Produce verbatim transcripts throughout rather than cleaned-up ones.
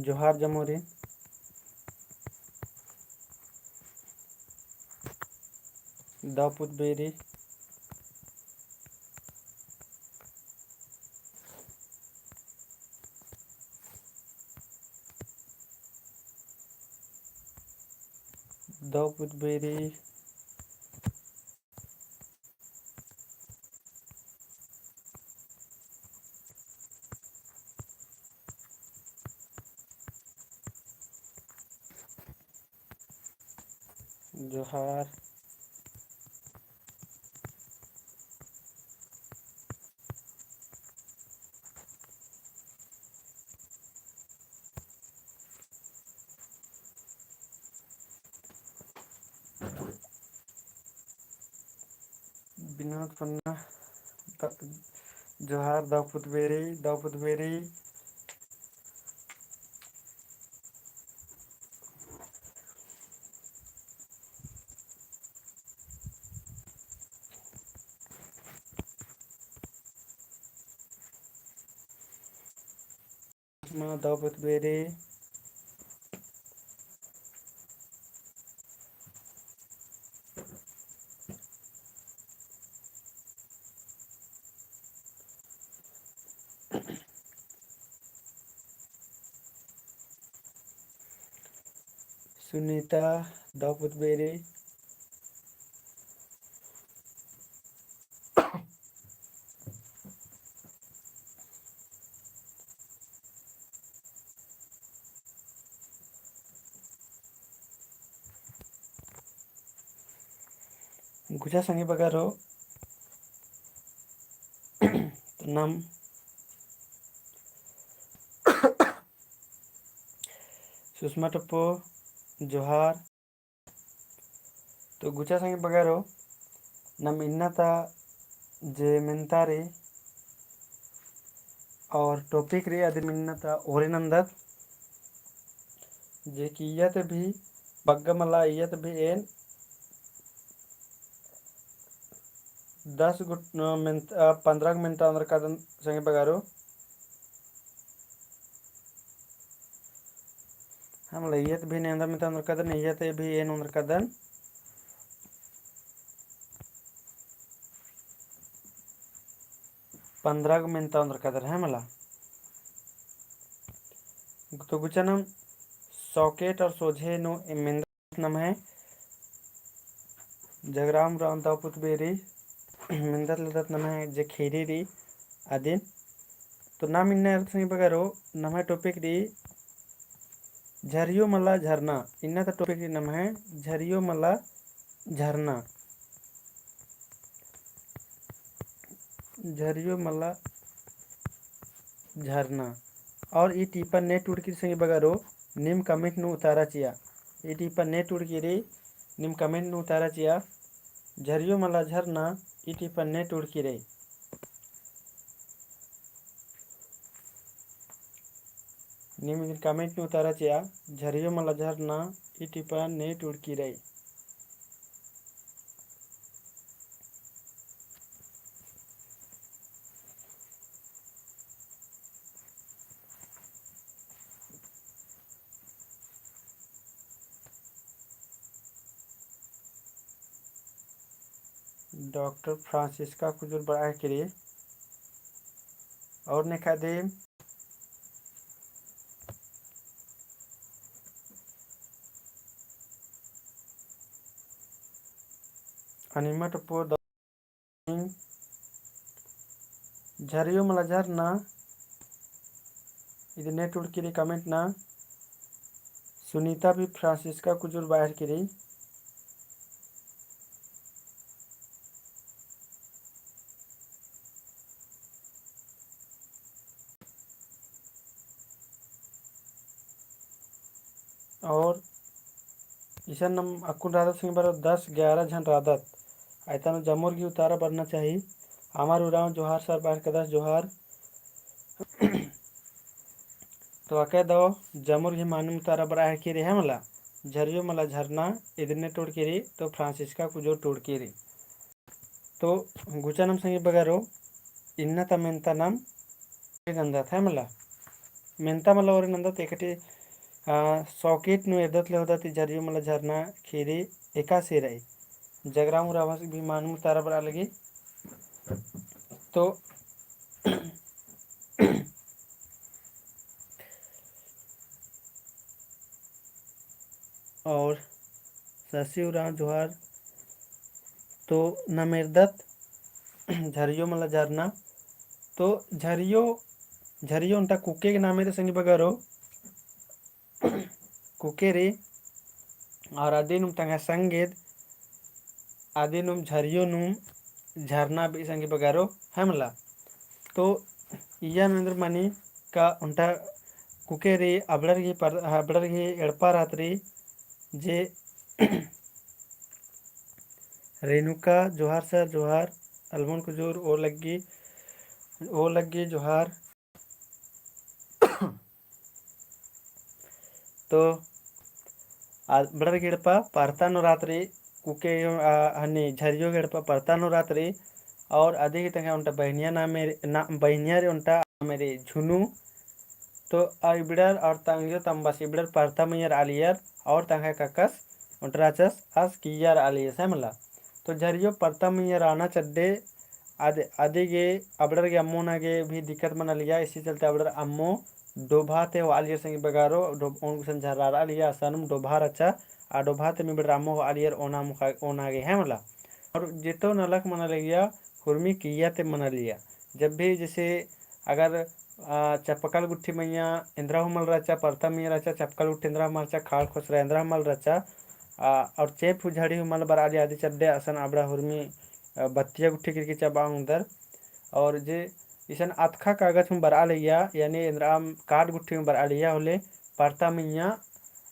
जोहार जम्मोरिन। दव पुत बेरी। दव पुत बेरी। जोहार। बिनोद पन्ना, द-, जोहार दव पुत बेरी, दव पुत बेरी। मा दव पुत बेरी। सुनीता दव पुत बेरी। गुचा संगी बगरो, तो नम सुषमा टप्पो, जोहार। तो गुचा संगी बगरो, नम इन्ना ता जे मेन्ता रई और topic रई अदिन इन्ना ता ओरे नन्दत, जे कि इय्या ता भी बग्गे मला, इय्या ता भी एन दस गुट-, अ, मेन्त-, अ, पन्द्रह मेन्ता ओन्द्रकादन संगी बगरो। हाँ मला, इय्या ता भी एन एन्दरा मेन्ता ओन्द्रकादन, इय्या ता भी एन ओन्द्रकादन। पन्द्रह मेन्ता ओन्द्रकादन, हाँ मला। तो गुचा नम socket और सोझे नू मेन्ता नम्है जगराम राम दव पुत बेरी मेन्दत लदत नम्है जे ख़ीरी रई अदिन। तो नाम इन्ना एरत संगी बगरो नम्है topic रई झरियो मला झरना। इन्ना ता topic रई नम्है झरियो मला झरना। झरियो मला झरना। और ई टीपा ने टूड़की रई संगी बगरो नीम comment नू उतारा चिआ। ई टीपा ने टूड़की रई नीम comment नू उतारा चिआ। झरियो मला झरना ई टीपा ने टूड़की रई। नीम comment नू उतारा चिआ। झरियो मला झरना ई टीपा ने टूड़की रई। डॉक्टर फ्रांसिस्का कुजूर बरआ केरी। और नेखा दिम अनिमा टप्पो द-, झरियो मला झरना, इदने टूड़की रई comment ना, सुनीता भी फ्रांसिस्का कुजूर बरआ केरी। और इसन नम अक्कुन रअदत संगी बरओ दस ग्यारह झन रअदत। अइतन जम्मोर गही उतारा बरना चाही। अमर उराँव जोहार सर बरआ केरदस जोहार। तो अकय दव जम्मोर गही मानिम उतारा बरआ केरी है मला, झरियो मला झरना, इदने टूड़की रई, तो फ्रांसिस्का कुजूर टूड़की रई। तो गुचा नम संगी बगरो, इन्ना ता मेन्ता नम नन्दत है मला। मेन्ता मला ओरे नन्दत एकटी, आ, सौकिट नू एरदत ले होदत ती झरियो मला झरना खीरी एकासे रई। जगराम उराँवस भी मानू तारा बरआ लगी। तो और शशि उराँव जोहार। तो नाम एरदत झरियो मला झरना। तो झरियो, झरियो ओन्टा कुके के नामे रई संगी बगरो। कुके रई, और अदिनुम तंग्है संगेद, अदिनुम झरियो नुम झरना बई संगी बगरो, है मला। तो इय्या नू एन्देर मनी का ओन्टा कुके रई, अबड़र गही पर-, अबड़र गही एड़पा रहत रई, जे रेणुका, जोहार सर, जोहार, अलमोन कुजूर, ओ लग्गी, ओ लग्गी, जोहार। तो अबड़र गही एड़पा परता नू रहत रई, कुके, आ, हनी झरियो गही एड़पा परता नू रहत रई, और अदी गही तंग्है ओन्टा बहिनिया नामे, ना, बहिनिया रई ओन्टा नामे रई झुनू। तो इबड़र और तंग्यो तम्बस इबड़र परता मइय्याँ रआलियर और तंग्है ककस ओन्टा रहचस आस किय्या रआलियस, है मला। तो झरियो परता मइय्याँ रअना चड्डे अद-, अदी गे अबड़र गे अम्मो ना गे भी दिक्कत मनालिया, इसी चलते अबड़र अम्मो डोभा ती होआलियर संगी बगरो, डो-, ओन गुसन झर्रा रआलिया, असानुम डोभा रहचा, आ डोभा ती इबड़र अम्मो होआलियर ओना मुखा, ओना गे, है मला। और जेतो नलख मनालिया, हुरमी किय्या ती मनालिया। जब भी जैसे अगर, आ, चपकल गुट्ठी मइय्याँ एन्द्रा हूँ मल रहचा, परता मइय्याँ रहचा, चपकल गुट्ठी एन्द्रा हूँ मल रहचा, खाड़ खोसरा एन्द्रा हूँ मल रहचा, आ, और चेंप हूँ झड़ी हूँ मल बरआलिया अदी चड्डे असन अबड़ा हुरमी, आ, बत्तिया गुट्ठी किरकी चबआ ओंगदर। और जे इसन अतखा कागज हूँ बरआलिया, यानी एन्द्रा आम काट गुट्ठी हूँ बरआलिया होले परता मइय्याँ,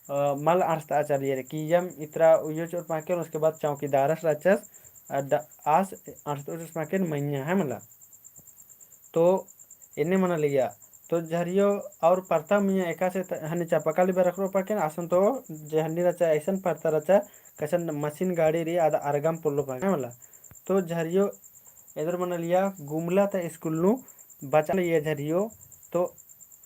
अ, मल अंड़सतआ चालियर, किय्याम इतरा उइयो चोर पाकेन, उसके बाद चौकीदारस रहचस, अ, ड-, आस अंड़सतओ चोर पाकेन मइय्याँ, है मला। तो एन्ने मनालिया, तो झरियो और परता मइय्याँ एकासे त-, हनी चपकल इबड़र रखरो पाकेन, आसन तो जे हनी रहचा, ऐसन परता रहचा, कसन मशीन गाड़ी रई, आद अरगम पोल्लो पाकेन, है मला। तो झरियो एन्देर मनालिया गुमला ता स्कूल नू बचआलिया झरियो, तो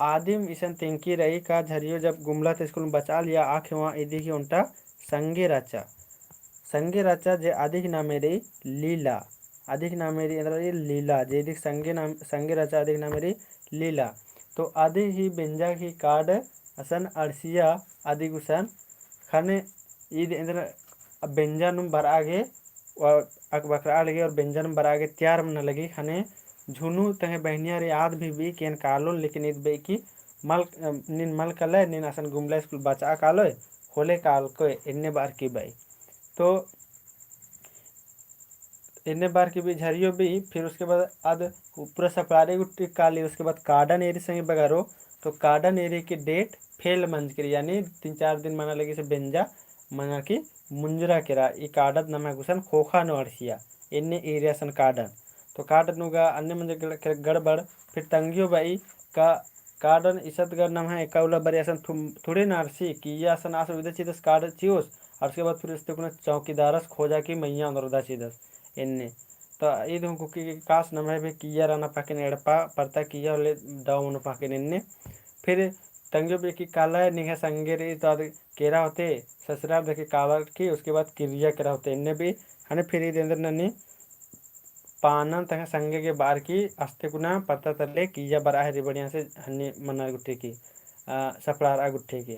आदिम इसन तेंकी रई का झरियो जब गुमला ता स्कूल नू बचआलिया आखेवा इदी गही ओन्टा संगे रहचा। संगे रहचा जे अदी गही नामे रई लीला। अदी गही नामे रई एन्देर रई लीला। जे इदी गही संगे नाम, संगे रहचा अदी गही नामे रई लीला। तो अदी गही बेंजा गही कार्ड असन अंड़सिया अदी गुसन ख़ने ईद एन्देर बेंजा नुम बरआ गे, अक बखरआ लगी और बेंजा नुम बरआ गे तैयार मना लगी। ख़ने झुनू तंग्है बहिनिया रई आद भी बई कि एन कालोन, लेकिन ईद बई कि मल, नीन मल कलय, नीन असन गुमला स्कूल बचआ कालोय, होले कालकोय, एन्ने बअर की बई। तो एन्ने बअर की बई झरियो बई, फिर उसके बाद आद ऊपरा सपड़ारे गुट्ठी काली, उसके बाद कार्डन एरी संगे बगरो, तो कार्डन एरी की डेट फेल मंजकी रई, यानी तीन चार दिन मना लगी से बेंजा मना की मुंजरा केरा, ई कार्डन नम्है गुसन ख़ोख़ा नू अंड़सिया, एन्ने एरिया सन कार्डन। तो कार्डन नू गा अन्ने मंजा गड़-, गड़बड़, फिर तंग्यो बई का कार्डन इसत गा नम्है एका उल्ला बरई असन थु-, थोड़े ना अंड़सी, किय्या असन आस उइदा चिदस कार्ड चिओस, और उसके बाद फिर उसते कुना चौकीदारस खोजा की मइय्याँ ओन्दरदा चिदस, एन्ने। तो ईद हूँ कुकी के कास नम्है भी किय्या रअना पाकेन एड़पा परता किय्या होले दव मनो पाकेन एन्ने। फिर तंग्यो बई कि काला निंग्है संगे रई तो आद केरा होते ससुरार देखे काला की उसके बाद किर्रिया केरा होते एन्ने बई। ख़ने फिर ईद एन्देर ननी पानन तंग्है संगे गे बअर की अस्ते कुना परता तले किय्या बरआ हेरी बढ़िया से हन्नी मना गुट्ठी की, आ, सपड़ारआ गुट्ठी की।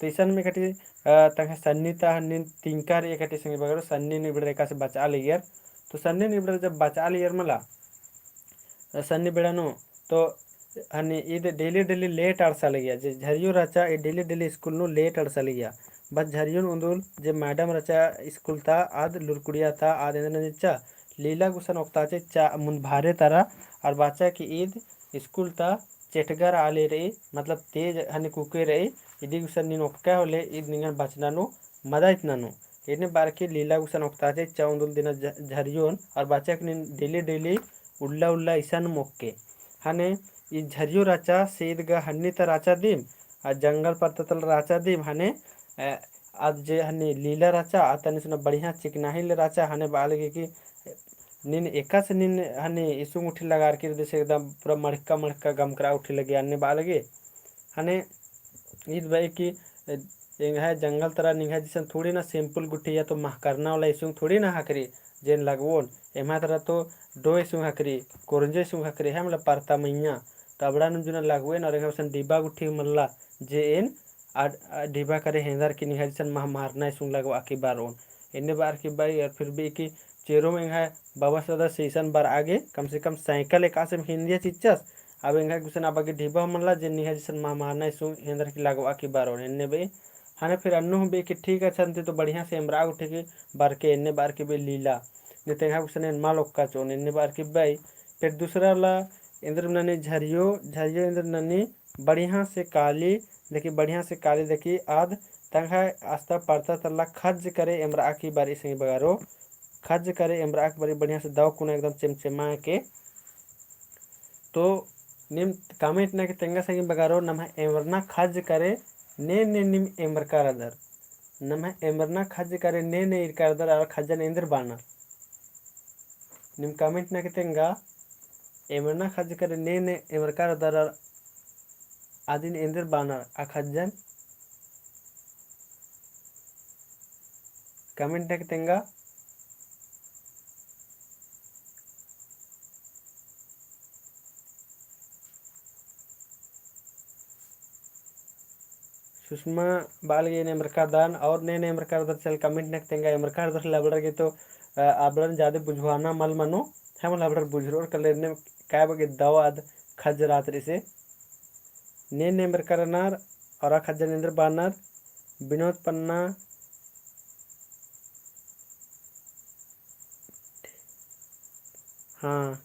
तो इसन में कटी, अ, तंग्है सन्नी ता हन्नी तिंका रई कटी संगे बगरो सन्नी नू इबड़र एकासे बचआ लगियर। तो सन्नी नू इबड़र जब बचआ लगियर मला, अ, सन्नी बेड़ा नू, तो हन्नी ईद daily daily late अंड़सा लगिया। जे झरियो रहचा, ई daily daily स्कूल नू late अंड़सा लगिया। बस झरियो नू उन्दुल जे मैडम रहचा स्कूल ता, आद लुरकुड़िया ता, आद एन्देर नंजचा, लीला गुसन ओक्ताचे चा मुन्द भारे तरा, और बाचा कि ईद स्कूल ता चेटगर आले रई, मतलब तेज हने कुके रई, इदी गुसन नीन ओक्का होले ईद निंगन बचना नू मदइत ननू। एन्ने बअर की लीला गुसन ओक्ताचे चा उन्दुल दिना झ-, झरियोन और बाचा कि नीन daily daily उल्ला उल्ला इसन मोक्के। हने ई झरियो राचा से ईद गा हन्नी ता राचा दिम, आ जंगल परता तल राचा दिम हने, अ, आद जे हन्नी लीला राचा, आ तनी सुना बढ़िया चिकनाही ले राचा, हने बआ लगे कि नीन एकासे नीन हन्नी इसुंग उठी लगार की जैसे एकदम पूरा मड़का मड़का गमकरा उठी लगे अन्ने बआ लगे। हने ईद बई कि एंग्है जंगल तरा निंग्है जिसन थोड़ी ना sample गुट्ठी या तो महकरना वाला इसुंग थोड़ी ना हकरी, जेन लगबोन, एम्है तरा तो डो इसुंग हकरी, कोरंजो इसुंग हकरी, है मला परता मइय्याँ, तो अबड़ा नुम जुना लगबोन और एंग्है उसन डिबा गुट्ठी मल्ला, जे एन आ, आ, डिबा करे हेंदर की निंग्है जिसन महमारना इसुंग लगबा की बरओन। एन्ने बअर की बई और फिर भी कि चेरो में एंग्है बबस दादस इसन बरआ गे, कम से कम साइकिल एकासे में हिंदिया चिच्चस, अब एंग्है गुसन अब गे डिबा मल्ला, जे निंग्है जिसन महमारना इसुंग हेंदर की लगबा की बरओन, एन्ने बई। हने फिर अन्नु हूँ बई कि ठीक अच्छा, अन्ती तो बढ़िया से एमरआ गुट्ठी की बरके, एन्ने बअर की बई लीला। ने तेंग्है गुसन एन मल ओक्का चिओन, एन्ने बअर की बई। फिर दूसरा ला एन्देर ननी झरियो, झरियो एन्देर ननी बढ़िया से काली, देखी बढ़िया से काली, देखी आद तंग्है अस्ता परता तल्ला खज्ज करे एमरआ की बरई संगी बगरो, खज्ज करे एमरआ की बरई बढ़िया से दव कुना एकदम चेमचेमा के। तो नीम comment नना की तेंगा संगी बगरो, नम्है एमरना खज्ज करे ने ने नीम एमरका रअदर, नम्है एमरना खज्ज करे ने ने ईरका रअदर और खज्जन एन्देर बानर। नीम comment नना की तेंगा, एमरना खज्ज करे ने ने एमरका रअदर और अदिन एन्देर बानर आ खज्जन। Comment नना की तेंगा। सुषमा बाल गे एन एमरका रअदन और ने ने एमरका रअदर चल comment नना की तेंगा। एमरका रअदर लबड़र गे तो, अ, अबड़न जादे बुझवाना मल मनो, है मला अबड़र बुझरोर कले ने काय बगे दव आद खज्ज रअदर इसे। ने ने एमरका रअनर और आ खज्जन एन्देर बानर। विनोद पन्ना, हाँ,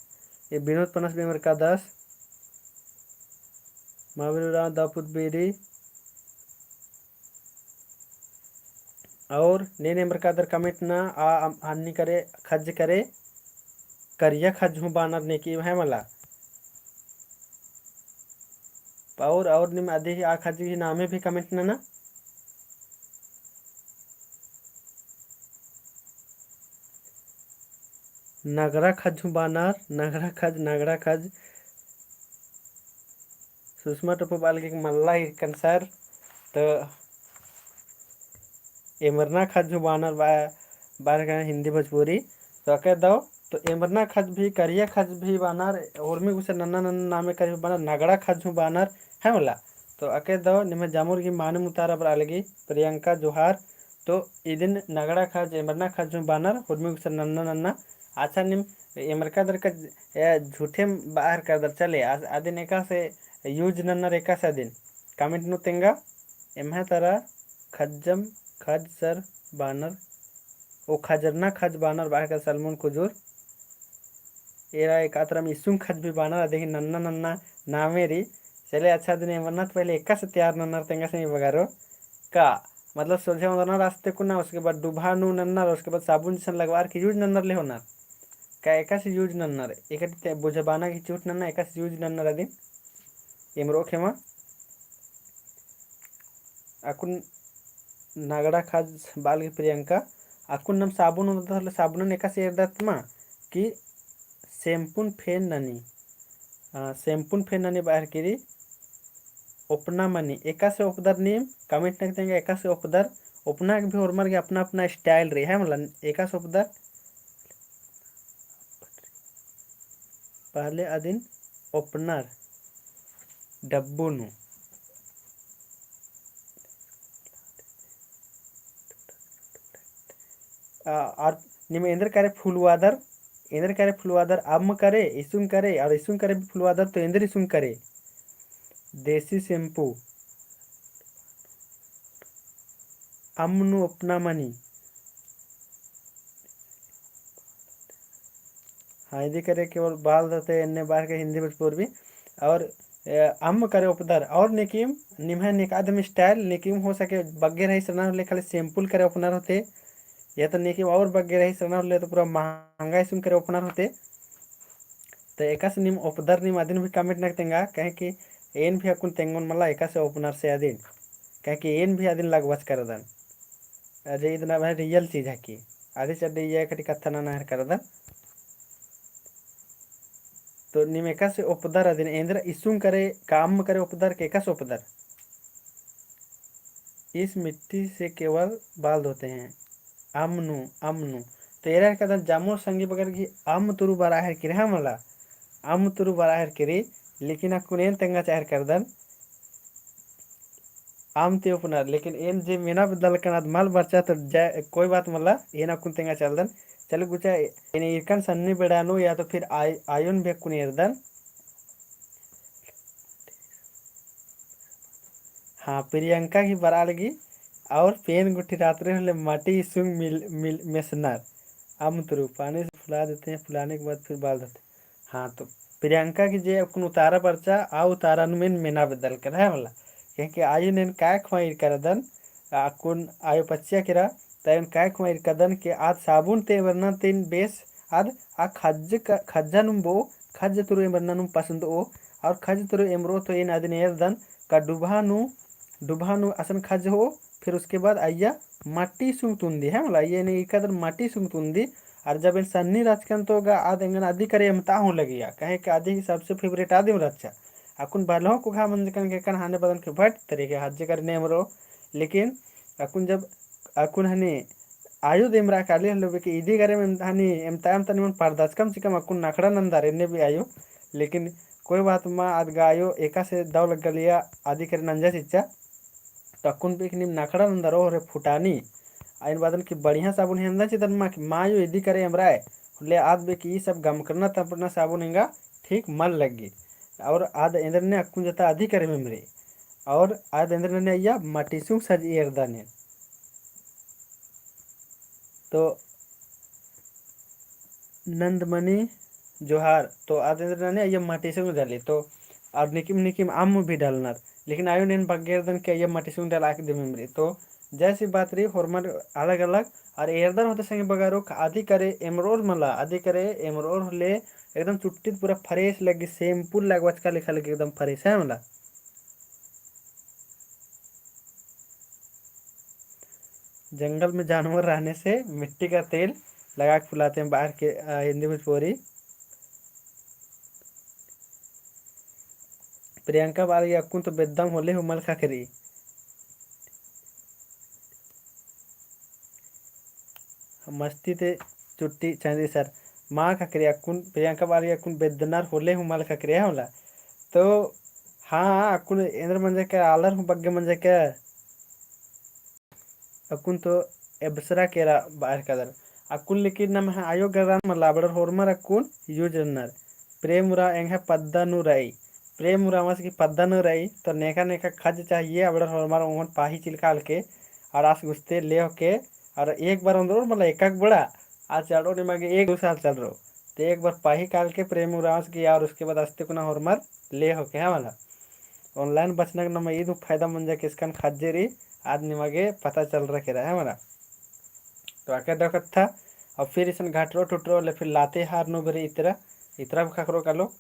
ये विनोद पन्नास भी एमरका रअदस। महावीर उराँव दव पुत बेरी। और ने ने एमरका रअदर comment नना, आ अम-, हन्नी करे, खज्ज करे, करिया खज्ज हूँ बानर नेकी है मला। और, और नीम अदी आ खज्ज ही नामे भी comment नना। नगड़ा खज्ज हूँ बानर, नगड़ा खज्ज, नगड़ा खज्ज। सुषमा टोप्पो बाल गे मल्ला ईरकन सर, तो एमरना खज्ज हूँ बानर बा-, बार का हिंदी भोजपुरी। तो अके दव, तो एमरना खज्ज भी, करिया खज्ज भी बानर, उर्मी गुसन नन्ना नन्ना नामे करिया बानर, नगड़ा खज्ज हूँ बानर, है मला। तो अके दव, निम्है जामुर गे माने मुतारा बरआ लगी, प्रियंका जोहार। तो इदिन नगड़ा खज्ज, एमरना खज्ज हूँ बानर, उर्मी गुसन नन्ना नन्ना। अच्छा, नीम एमरका रअदर का, ए, झूठे बाहर कर दर चले, आ-, अदिन एकासे use नन्नर एकासे अदिन। Comment नू तेंगा, एम्है तरा खज्जम खज्ज सर बानर, ओ खजरना खज्ज बानर बाहर का सलमोन कुजूर। एरा एका तरम इसुंग खज्ज भी बानर, अदे ही नन्ना नन्ना नामे रई। चले अच्छा अदिन एमरना तो पहले एकासे तैयार नन्नर तेंगा संगी बगरो। का, मतलब सोझे ओन्दरनर आस्ते कुना, उसके बाद डुबहा नू नन्नर, उसके बाद साबुन जैसन लगवार के use नन्नर ले होनर। का एकासे use नन्नर, एकटी ते बुझबाना की चूट नन्ना, एकासे use नन्नर अदिन। एमरो खेमा। अक्कुन नगड़ा खज्ज बाल गे प्रियंका, अक्कुन नम साबुन ओन्दत होले साबुनन एकासे एरदत मा कि शैम्पून फेन ननी, आ, शैम्पून फेन ननी बाहर किरी ओपना मनी, एकासे ओपदर नीम, comment नना की तेंगा एकासे ओपदर, ओपना के भी होरमर गे अपना अपना style रई, है मला, एकासे ओपदर। पहले अदिन ओपनर डब्बू नू। आ, और निम एन्देर करे फुलवादर, एन्देर करे फुलवादर, अम्म करे, इसुंग करे, और इसुंग करे भी फुलवादर, तो एन्देर इसुंग करे। देसी शैम्पू। अम्म नू ओपना मनी। हाँ, इदी करे केवल बाल धोते एन्ने बार के हिंदी भोजपुरी भी। और, ए, अम्म करे ओपदर। और नेकिम निम्है नेकादम style नेकिम हो सके बग्गे रही सरना होले खाली simple करे ओपनर होते। या तो नेकिम और बग्गे रही सरना होले तो पूरा महंगा इसुंग करे ओपनर होते। तो एकासे नीम ओपदर नीम अदिन भी comment नक तेंगा, कहे कि एन भी अक्कुन तेंगोन मला एकासे ओपनर से अदिन, कहे कि एन भी अदिन लगबच करदन। अजे इदना भाई real चीज हकी, अदि चड्डी ये कटी कत्था नना हर करदन। तो नीम एकासे ओपदर अदिन एन्देर इसुंग करे, काम करे ओपदर के एकासे ओपदर। इस मिट्टी से केवल बाल धोते हैं। अम्म नू, अम्म नू। तो एरा हिकदन जम्मो संगी बगर गही अम्म तुरु बरआ हेलरकी रई मला। अम्म तुरु बरआ हेलरकी रई, लेकिन अक्कुन एन तेंगा चाहेर करदन। अम्म ती उपनर, लेकिन एन जे मेना बेद्दालकन आद मल बरचा तो कोई बात मला, एन अक्कुन तेंगा चालदन। चलो गुचा, एन ईरकन सन्नी बेड़ा नू या तो फिर आय-, आयोन भी अक्कुन एरदन। हाँ, प्रियंका गही बरआ लगी, और पेन गुट्ठी रात रई होले माटी सुंग मिल, मिल, मेसनर। अम्म तुरु पानी से फुला देते हैं, फुलाने के बाद फिर बाल धोते हैं। हाँ, तो प्रियंका गही जे अक्कुन उतारा बरचा, आ उतारा नू एन मेना बेद्दालकन है मला। क्योंकि आयोन एन काय ख़ोंड़आ ईरकदन, अक्कुन आयो पच्चिया केरा, तो एन काय ख़ोंड़आ ईरकदन कि आद साबुन ती एम्बरना ती बेस आद आ खज्ज क-, खज्जा नुम बओ, खज्ज तुरु एम्बरना नुम पसंदओ, और खज्ज तुरु एम्बरओ तो एन अदिन एरदन का डुबहा नू, डुबहा नू असन खज्ज होओ, फिर उसके बाद अइय्या माटी सुंग तुन्दी, है मला, अइय्या एन ईरकदन माटी सुंग तुन्दी, और जब एन सन्नी रहचकन तो गा आद एंगन अदी करे एमता हूँ लगिया, काहे कि अदी ही सबसे favourite आदिम रहचा। अक्कुन भलहों कोहा मंजकन के कन हाने बअदन के भट तरीके हज्जे करे ने एम्बरओ, लेकिन अक्कुन जब अक्कुन हनी आयो देमरा काली हलो बेके इदी करे में हनी एमता एमता निमन परदाचकम चिकम अक्कुन नखड़ा नंदर एन्ने भी आयो। लेकिन कोई बात मा, आद गा आयो एकासे दव लग्गलिया अदी करे नंजा चिच्चा। तो अक्कुन बेके नीम नखड़ा नंदर ओहरे फुटानी। आइन बादन कि बढ़िया साबुन हेंदा चिदन मा कि मा आयो इदी करे एमराय। ले आद बेके ई सब गमकरना तपरना साबुन एंगा ठीक मल लग्गी। और आद एन्देर ने अक्कुन जता अदी करे मेमरी। और आद एन्देर ने अइय्या माटी सुंग सज एरदन। तो नंदमणि जोहार, तो आद एन्देर ने अइय्या माटी सुंग डाली, तो और निकिम निकिम अम्म भी डालनर, लेकिन आयो ने एन बग्गे एरदन के अइय्या माटी सुंग डाला के दे मेमरी। तो जैसी बात रई होरमर अलग अलग, और एरदन होते संगे बगारो अदी करे एमरोर मला, अदी करे एमरोर होले एकदम चुट्टी पूरा fresh लग्गी, shampoo लगवाचका लेखा लग्गी, एकदम fresh है मला। जंगल में जानवर रहने से मिट्टी का तेल लगा के फुलाते हैं बाहर के, अ, हिंदी भोजपुरी। प्रियंका बाल ये अक्कुन तो बेद्दम होले हूँ मल ख़क्खरी। मस्ती ते चुट्टी चांदी सर। मा ख़क्खरी अक्कुन, प्रियंका बाल ये अक्कुन बेद्दनर होले हूँ मल ख़क्खरी है होला। तो हाँ, अक्कुन एन्देर मंजा के आलर हूँ बग्गे मंजा के। अक्कुन तो एबसरा केरा बाहर कदर। अक्कुन लेकिन नम्है आयो गरान मला अबड़र होरमर अक्कुन use रनर। प्रेम उराँव एंग्है पद्दा नू रई। प्रेम उराँवस गही पद्दा नू रई, तो नेखा नेखा खज्ज चाहिए अबड़र होरमर ओंगोन पाही चिलका अलके, और आस गुस्ते ले होके, और एक बार ओन्दरोर मला एकक बड़ा, आ चलरो निमा गे एक दो साल चलरो। ते एक बार पाही काल के प्रेम उराँवस गही, और उसके बाद अस्ते कुना होरमर ले होके, हाँ मला। Online बचनक नमा ईद हूँ फायदा मंजा के इसकन खज्जे रई, आद निमा गे पता चलरा केरा है मला। तो आके दव कत्था, और फिर इसन घाटरो टुटरो ले फिर लातेहार नू बेरे इतरा, इतरा भी ख़क्खरो कालो।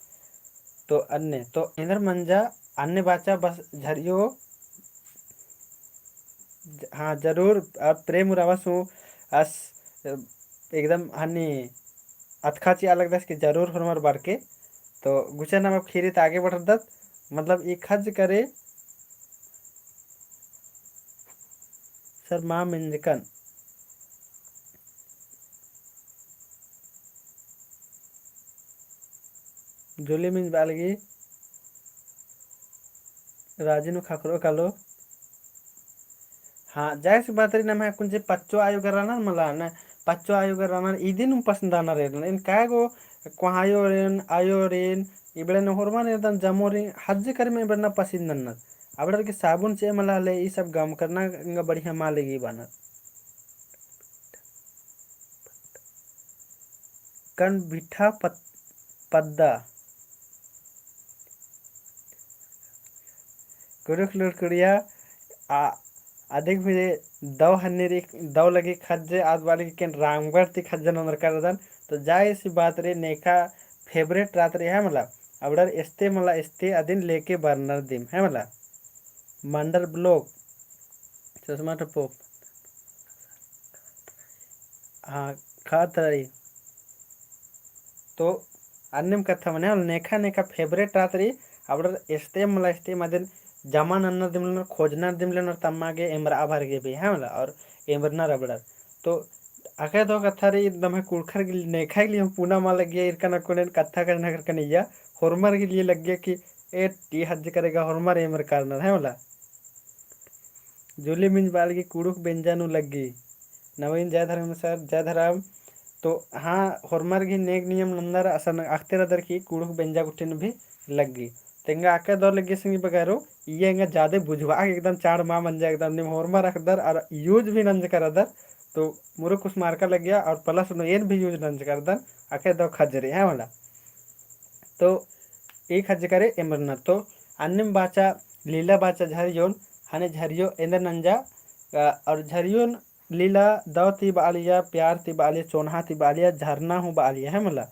तो अन्ने, तो एन्देर मंजा अन्ने बाचा बस झरियो, ज-, हाँ, जरूर, अब प्रेम उराँवस हूँ आस, एकदम हनी अतख़ा चिआ लगदस कि जरूर होरमर बरके। तो गुचा नमा खीरी ता आगे बढ़रदत, मतलब ई खज्ज करे सर मा मेंजकन। जुली मिंज बालगी राजी नू ख़क्खरो कालो। हाँ, जाहिर सी बात रई, नम्है अक्कुन जे पच्चो आयो गर रअनर मला, न पच्चो आयो गर रअनर, इदिन हूँ पसंद आनर एरन। एन काय गो कोहाँ आयो रएन, आयो रएन, इबड़े न होरमर एरदन जमो रई, हज्जे करे में इबड़े न पसंद नन्नर। अबड़र गे साबुन चिआ मला ले, ई सब गमकरना एंगा बढ़िया मा लगी बअनर। कन बिठा पत-, पद्दा। कुँड़ुख़ लुड़कुड़िया, आ, अदिक भी दव हन्नी रई, दव लगी खज्जे, आद बाली कि एन रामगढ़ ती खज्जे नंदरकर रअदन। तो जाहिर सी बात रई, नेखा favourite रअत रई है मला, अबड़र एस्ते मला, एस्ते अदिन लेके बरनर दिम है मला। मंडर vlog, चश्मा टोपो। हाँ, खात रई। तो अन्नेम कत्था मने, नेखा नेखा favourite रअत रई, अबड़र एस्ते मला एस्ते अदिन जमा नन्नर दिम लेनर, खोजनर दिम लेनर तम्मा गे एमरआ भर गे भी, है मला, और एमरनर अबड़र। तो अकय दव कत्था रई, एकदम है कुँड़ुख़र गे नेखा गे लिए हूँ पुना मल लग्गिया, इरकन अक्कुन एन कत्था कछनखरकन इया, होरमर गे लिए लग्गिया कि ए टी हज्ज करेगा होरमर एमर कारनर, है मला। जूली मिंज बआलगी कुँड़ुख़ बेंजा नू लग्गी। नवीन जय धर्म सर, जय धर्म। तो हाँ, होरमर गे नेग नियम नंदर असन अख़ते रअदर कि कुँड़ुख़ बेंजा गुट्ठिन भी लग्गी। तेंगा अकय दव लग्गी संगी बगरो, इया एंगा जादे बुझवा एकदम चाड़ मा मंजा, एकदम नीम होरमर अख़दर और use भी नंजकर रअदर। तो मुरुख खुसमारका लग्गिया और plus नू एन भी use नंजकर रअदन, अकय दव खजरी, है मला। तो ई खज्ज करे एमरनर। तो अन्नेम बाचा, लीला बाचा झरियोन, हने झरियो एन्देर नंजा, अ, और झरियोन लीला दव ती बआलिया, प्यार ती बआलिया, चोन्हा ती बआलिया, झरना हूँ बआलिया, है मला।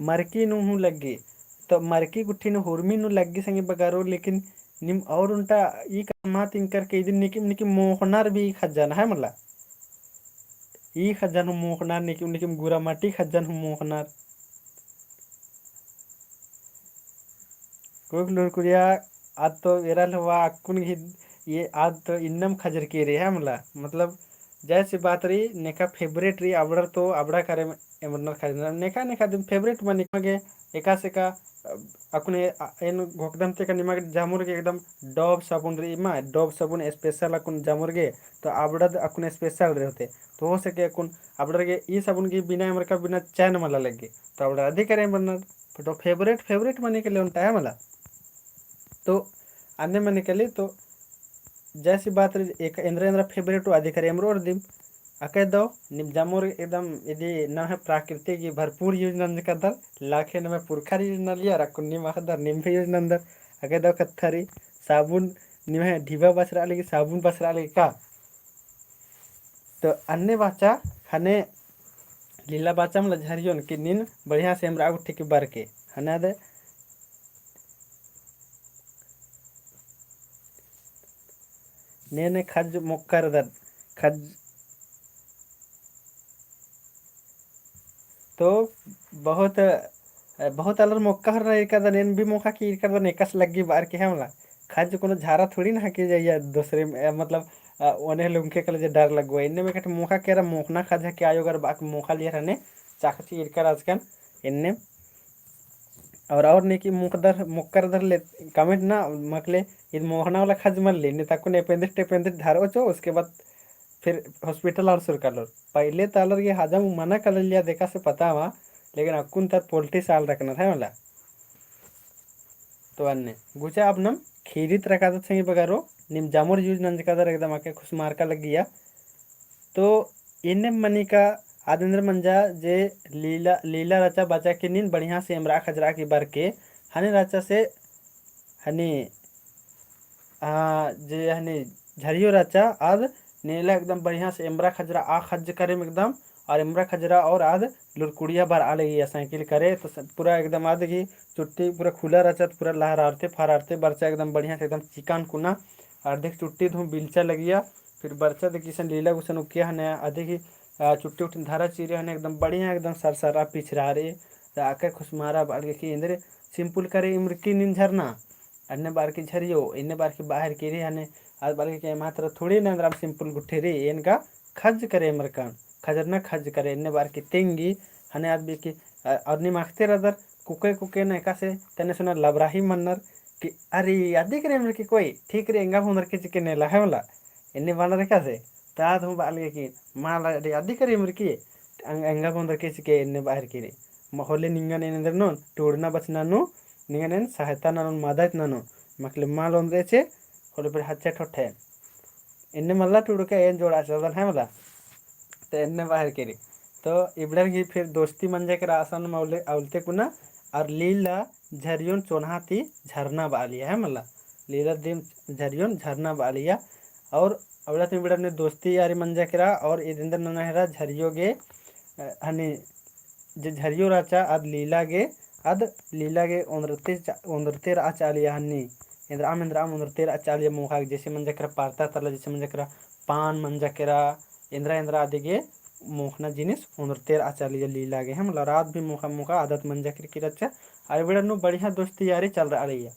मरकी नू हूँ लग्गी, तो मरकी गुट्ठी नू हुरमी नू लग्गी संगी बगरो, लेकिन नीम और उन्टा ई कम्हा तिंकर के इदिन निकिम निकिम मोख़नर भी खज्जन, है मला। ई खज्जन हूँ मोख़नर, निकिम निकिम गुरा मटी खज्जन हूँ मोख़नर। कुँड़ुख़ लुरकुड़िया, आद तो एरा लवा अक्कुन गे, ये आद तो इन्नम खजरकी रई, है मला। मतलब, जैसी बात रई, नेका favourite रई, अबड़र तो अबड़ा करे एमरनर खजनर। नेका नेका दिम favourite मनी गे, एकासे का, अ, अक्कुन ए-, अ, एन घोखदम ते का निमा गे जामुर गे एकदम Dove साबुन रई मा, Dove साबुन special अक्कुन जामुर गे, तो अबड़ा अक्कुन special रई होते। तो हो सके अक्कुन अबड़र गे ई साबुन गे बिना एमरका बिना चैन मला लग्गी। तो अबड़ा अधिक करे एमरनर, तो favourite, favourite मनी के लिए उन्टा है मला। तो अन्ने मनी के लिए तो जैसी बात रई, एक एन्द्रा एन्द्रा favourite अधिक करे एमरोर दिम। अकय दव, नीम जामुर एकदम इदी नम्है प्राकृतिक ही भरपूर use नंजकदर, लाखे नम्है पुरखर use नलियर, अक्कुन नीम अख़दर, नीम भी use नंदर। अकय दव कत्था रई, साबुन, निम्है ढिबा बछरआ लगी, साबुन बछरआ लगी का? तो अन्ने बाचा, हने लीला बाचा मला झरियोन कि नीन बढ़िया से एमरआ गुट्ठी की बरके, हने आद ने ने खज मोक्कर दन, खज तो बहुत, बहुत आलर मोक्का हर ईरकदन, एन भी मोख़ा की ईरकदन, एकासे लग्गी बअर के है मला। खज कोनो झारा थोड़ी ना हके जाइया दूसरे, अ, मतलब, अ, ओने लुंके कले जे डर लग्गो। एन्ने में कट मोख़ा केरा मोख़ना खज हके आयो अगर बाक मोख़ा लियर हने चाकची ईरकर आजकन एन्ने। और, और ने की मोख़दर, मोक्कर दर ले comment ना मकले, इद मोख़ना वाला खज मल्ली, ने ताकु ने पेंदिट, टे पेंदिट धारो चो, उसके बाद फिर hospital आर सुरु कालोर। पहिले तो आलर गे हजम मना कालोर लिया देखा से पता हुआ, लेकिन अक्कुन तर पोल्टी साल रखना था मला। तो अन्ने गुचा अब नम खीरी तरह कादत संगी बगारो, निम जामुर use नंजकादर एकदम आके खुसमारका लग्गिया। तो एन्ने मनी का आद एन्देर मंजा जे लीला, लीला रहचा बाचा के नीन बढ़िया से एमरा खजरा की बरके, हने रहचा से हने, आ, जे हने झरियो रहचा, आद नेला एकदम बढ़िया से एमरा खजरा आ खज करेम एकदम, और एमरा खजरा और आद लुरकुड़िया बरआ लगिया साइकिल करे, तो स-, पूरा एकदम आद की चुट्टी पूरा खुला रहचा, तो पूरा लहरारते फहरारते बरचा एकदम बढ़िया से एकदम चिकन कुना, और देख चुट्टी धूम बिलचा लगिया, फिर बरचा देख किसन लीला गुसन उकिया हने, आदि की, आ, चुट्टी उट्टी धरा चीरे हने एकदम बढ़िया एकदम सरसरा पिछरारे, तो आके खुसमारा बाल के कि एन्देर simple करे इमरकी नीन झरना, अन्ने बार की झरियो, इन्ने बार की बाहर की रे हने, आद बार के मात्र थोड़ी ना एन्देर simple गुट्ठे रे, एन का खज करे एमरकन, खजरना खज करे, इन्ने बार की तेंगी, हने आद बी की, अ, और निम अख़ते रअदर, कुके कुके ना एकासे तने सुना लबराही मन्नर, कि अरे, अदी करे एमरकी कोई, ठीक रे, एंगा भोंदर के चिके नेला है मला, एन्ने बानर एकासे, ताद हूँ बाल के कि, माला रे, अदी करे एमरकी, एंग-, एंगा भोंदर के चिके एन्ने बाहर की रे। म-, होले निंगन एन एन्देर नोन, टूड़ना बचना नू, निंगन एन सहायता ननोन, मदद ननोन, मकले माल ओन्द्रे चे, होले फिर हच्चे ठोठे। एन्ने मल्ला टूड़के एन जोड़ा चलन है मला। तो एन्ने बाहर के रे। तो इबड़न की फिर दोस्ती मंजा केरा असन मौले अउलते कुना, और लीला झरियोन चोन्हा ती झरना बालिया है मला। लीला दिम झरियोन झरना बालिया। और अबड़ा ती इबड़न दोस्ती यारी मंजा केरा, और इद एन्देर नना हेरा झरियो गे, अ, हनी जे झरियो रहचा, आद लीला गे, आद लीला गे ओन्द्रते चा-, ओन्द्रते रआ चालिया हन्नी। एन्द्रआम, एन्द्रआम ओन्द्रते रआ चालिया मोख़ा गे, जैसे मंजा केरा परता तला, जैसे मंजा केरा पान मंजा केरा, एन्द्रा, एन्द्रा आदि गे मोख़ना जिनिस ओन्द्रते रहचा लीला, लीला गे, है मला, आद भी मोख़ा मोख़ा आदत मंजा केरकी रहचा। अउर इबड़र नू बढ़िया दोस्ती यारी चलरआ लगिया।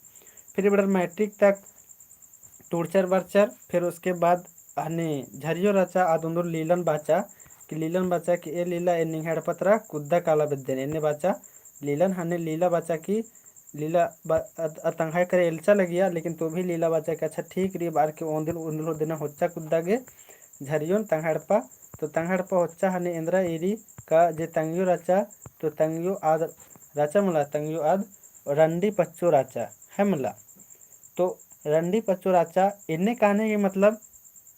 फिर इबड़र मैट्रिक तक टूड़चर बरचर, फिर उसके बाद हने झरियो रहचा, आद ओन्द्रर लीलन बाचा, कि लीलन बाचा कि ए लीला, एन निंग्है एड़पा तरा कुद्दा काला बेद्दन, एन्ने बाचा लीलन। हने लीला बाचा कि लीला बा-, अ, अ, तंग्है करे एल्चा लगिया, लेकिन तो भी लीला बाचा कि अच्छा ठीक रई, बअर के ओन्दिन, ओन्दिन दिना होच्चा कुद्दा गे झरियोन तंग्है एड़पा, तो तंग्है एड़पा होच्चा हने एन्द्रा ईरी का जे तंग्यो रहचा, तो तंग्यो आद रहचा मला, तंग्यो आद रंडी पच्चो रहचा, है मला। तो रंडी पच्चो रहचा, एन्ने कहने के मतलब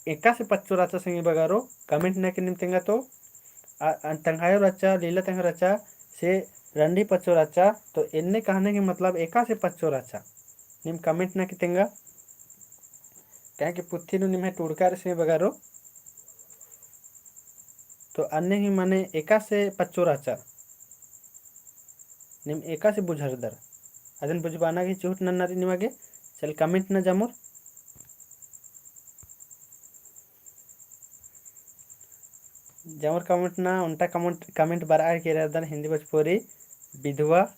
एकासे पच्चो रहचा संगी बगरो, comment नना के नीम तेंगा तो, आ, आ, तंग्हायो रहचा, लीला तंग्हायो रहचा, से रंडी पच्चो रहचा, तो एन्ने कहने के मतलब एकासे पच्चो रहचा। नीम comment नना के तेंगा, काहे कि पुथी नू निम्है टूड़का रई संगी बगरो, तो अन्ने ही माने एकासे पच्चो रहचा। नीम एकासे बुझरदर। अदिन बुझबाना गे चिहुट नन्ना रई निमा गे, चल comment नना जमुर। जमुर comment नना, ओन्टा comment, comment बरआ केरदन हिन्दी भोजपुरी, विधवा।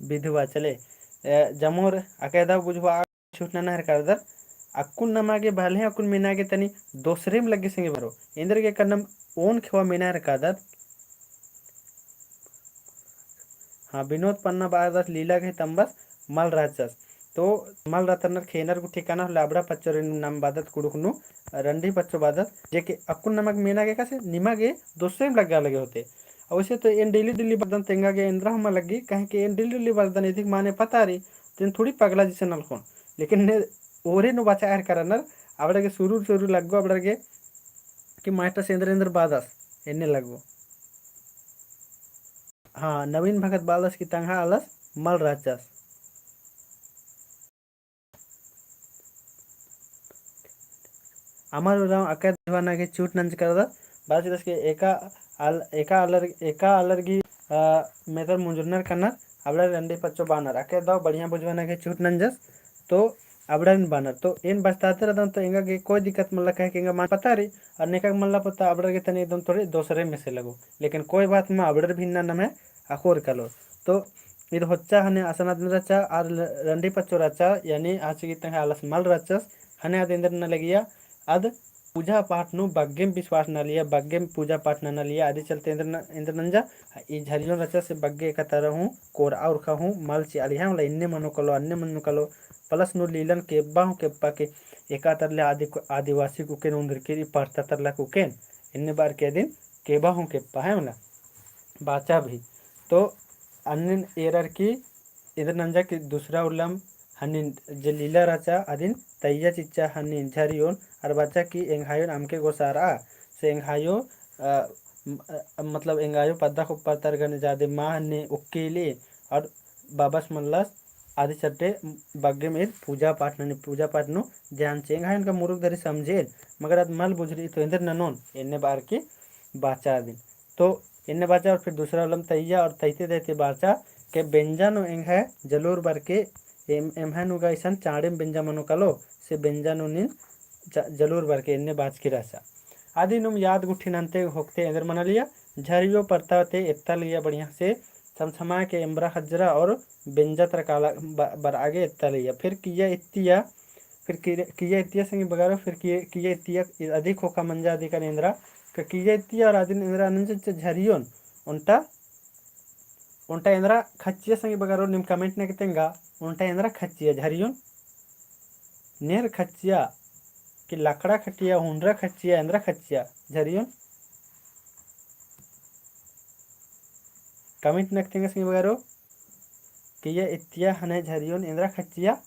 विधवा, चले। ए, जमुर अकय दव बुझवा चिहुट नन्ना हेलरदर। अक्कुन नमा गे भले अक्कुन मेना गे तनी दोसरेम लग्गे संगी बगरो। एन्देरगे का नाम ओन ख़ेवा मेना हेलरदर। हाँ, विनोद पन्ना बअदस लीला गही तम्बस मल रहचस। तो मल रहचर ख़ेन्नर गो ठिकाना होले अबड़ा पच्चो रई नाम बअदत कुँड़ुख़ नू, रंडी पच्चो बअदत, जे कि अक्कुन नमा गे मेना गे एकासे, निमा गे दोसरेम लग्गा लगे होते। अउर वैसे तो एन daily daily बरदन तेंगा गे एन्द्रा हूँ मल लग्गी, काहे कि एन daily daily बरदन एदिक माने पता रई, तो एन थोड़ी पगला जैसे नलख़ोन। लेकिन ने ओरे नू बाचा हेलरनर, अबड़ा गे सुरुर सुरुर लग्गो अबड़ा गे कि मास्टर से एन्देर एन्देर बअदस, एन्ने लग्गो। हाँ, नवीन भगत बअदस कि तंग्हा आलस मल रहचस। अमर उराँव अकय दव बुझवाना गे चिहुट नंजकदस, बअदस कि एका आल-, एका आलर, एका आलर गही, अ, मेतर मुंजुरनर कन्नर, अबड़ा रंडी पच्चो बअनर। अकय दव बढ़िया बुझवाना गे चिहुट नंजस, तो अबड़न बअनर। तो एन बचताते रअदन तो एंगा गे कोई दिक्कत मल्ला, काहे कि एंगा माने पता रई, अउर नेका गे मल्ला पता, अबड़ा गे तनी एकदम थोड़े दोसरे में से लग्गो। लेकिन कोई बात मल, अबड़र भी इन्ना नम्है अख़ोर कालो। तो ईद होच्चा हने असन आद एन्देर रहचा, आद ल-, रंडी पच्चो रहचा, यानी आस गही तंग्हा आलस मल रहचस, हने आद एन्देर नना लगिया, आद पूजा पाठ नू बग्गेम विश्वास नना लगिया, बग्गेम पूजा पाठ नना लगिया, अदी चलते एन्देर न-, एन्देर नंजा, ई झरियोन रहचा से बग्गे एका तरा हूँ, कोरआ उरखा हूँ, मल चिआ लगिया, मला इन्ने मनो कालो, अन्ने मनो कालो, plus नू लीलन केब्बा हूँ केब्बा कि एका तरले आदि-, आदिवासी कुकेन ओन्द्रकी रई, परता तरला कुकेन, एन्ने बअर के अदिन केब्बा हूँ केब्बा, है मला, बाचा भी। तो अन्नेम एरर की एन्देर नंजा कि दूसरा उल्लम हन्नी जे लीला रहचा, अदिन तैया चिच्चा हन्नी झरियोन, अरा बाचा कि एंग्हायोन अमके गोसारआ, से एंग्हायो, अ, म-, अ, मतलब एंग्हायो पद्दा खोप्पा तरगने जादे मा हन्नी उक्की ले, अरा बाबस मल्लस आदि चड्डे बग्गेम ईद पूजा पाठ ननी, पूजा पाठ नू ध्यान चिआ। एंग्हायोन का मुरुख धरी समझेन, मगर आद मल बुझरी तो एन्देर ननोन, एन्ने बअर की बाचा अदिन। तो एन्ने बाचा और फिर दूसरा उल्लम तैया और तैते तैते बाचा के बेंजा नू एंग्है जलूर बरके एम-, एम्है नू गा इसन चाँड़ेम बेंजा मनो कालो, से बेंजा नू नीन ज-, जलूर बरके एन्ने बाचकी रहचा। अदी नुम याद गुट्ठी नन्ते होकते एन्देर मना लगिया, झरियो परता ते एत्ता लगिया बढ़िया से, छमछमा के एम्बरा हजरा और बेंजा तरा काला ब-, बरआ गे एत्ता लगिया। फिर किया इत्तिया, फिर किर-, किया इत्तिया संगी बगरो, फिर किया, किया इत्तिया अदी खोखा मंजा अदी का एन्देरा, क-, किया इत्तिया और अदिन एन्देरा नंजस झरियोन, ओन्टा, ओन्टा एन्देरा खच्चिया संगी बगरो नीम comment नना के तेंगा, ओन्टा एन्देरा खच्चिया झरियोन, नेर खच्चिया, कि लकड़ा खटिया, हुनरा खच्चिया, एन्देरा खच्चिया झरियोन। Comment नना के तेंगा संगी बगरो, किया इत्तिया हने झरियोन एन्देरा खच्चिया।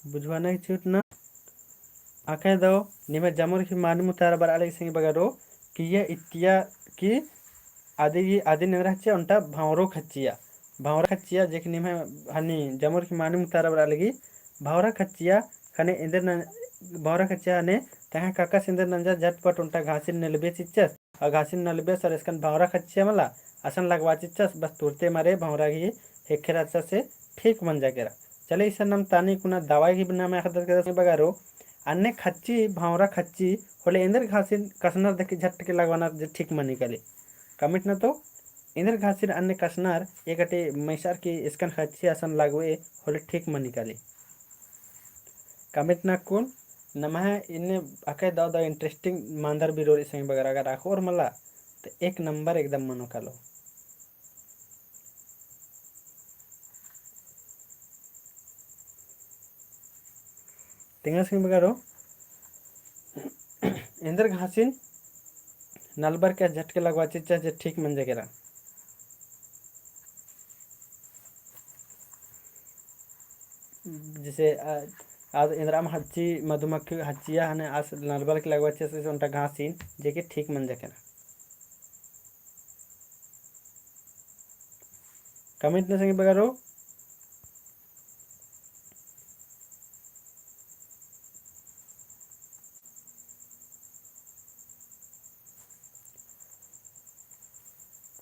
बुझवाना ही छूट ना। अकय दव निम्है जमुर ही मानी मुतारा बरआ लगी संगी बगरो, किया इत्तिया की अदी, अदिन एन्देरा खच्चिया ओन्टा भंवरो खच्चिया। भंवरा खच्चिया जे कि निम्है हनी जमुर ही मानी मुतारा बरआ लगी, भंवरा खच्चिया ख़ने एन्देर न-, भंवरा खच्चिया ख़ने तहाँ काकस एन्देर नंजस, झटपट ओन्टा घासिन नेलबे चिच्चस, अ घासिन नेलबे सर, एसकन भौंरा खच्चिया मला, असन लगवा चिच्चस, बस तुरते मारे भौंरा गही हेखे रहचा से ठीक मंजा केरा। चले इसन नम तानी कुना दवाई गही नामे अख़दत केरा संगी बगरो, अन्ने खच्ची, भौंरा खच्ची, होले एन्देर घासिन कसनर देखी झट के लगवानर जे ठीक मनी काली। Comment नना तो, एन्देर घासिन अन्ने कसनर एकटे मैसार की एसकन खच्ची असन लगवे होले ठीक मनी काली। Comment नना कुन नम्है इन्ने अकय दव दव interesting मांदर बिरोर संगी बगरो अगर अख़ोर मला, तो एक number एकदम मनो कालो। तेंगा संगी बगरो, एन्देर घासिन नलबर के झटके लगवा चिच्चस जे ठीक मंजा केरा। जैसे, अ, आद एन्देरम हच्ची मधुमक्खी हच्चिया हने आस नलबर के लगवा चिच्चस ओन्टा घासिन जे कि ठीक मंजा केरा। Comment नना संगी बगरो।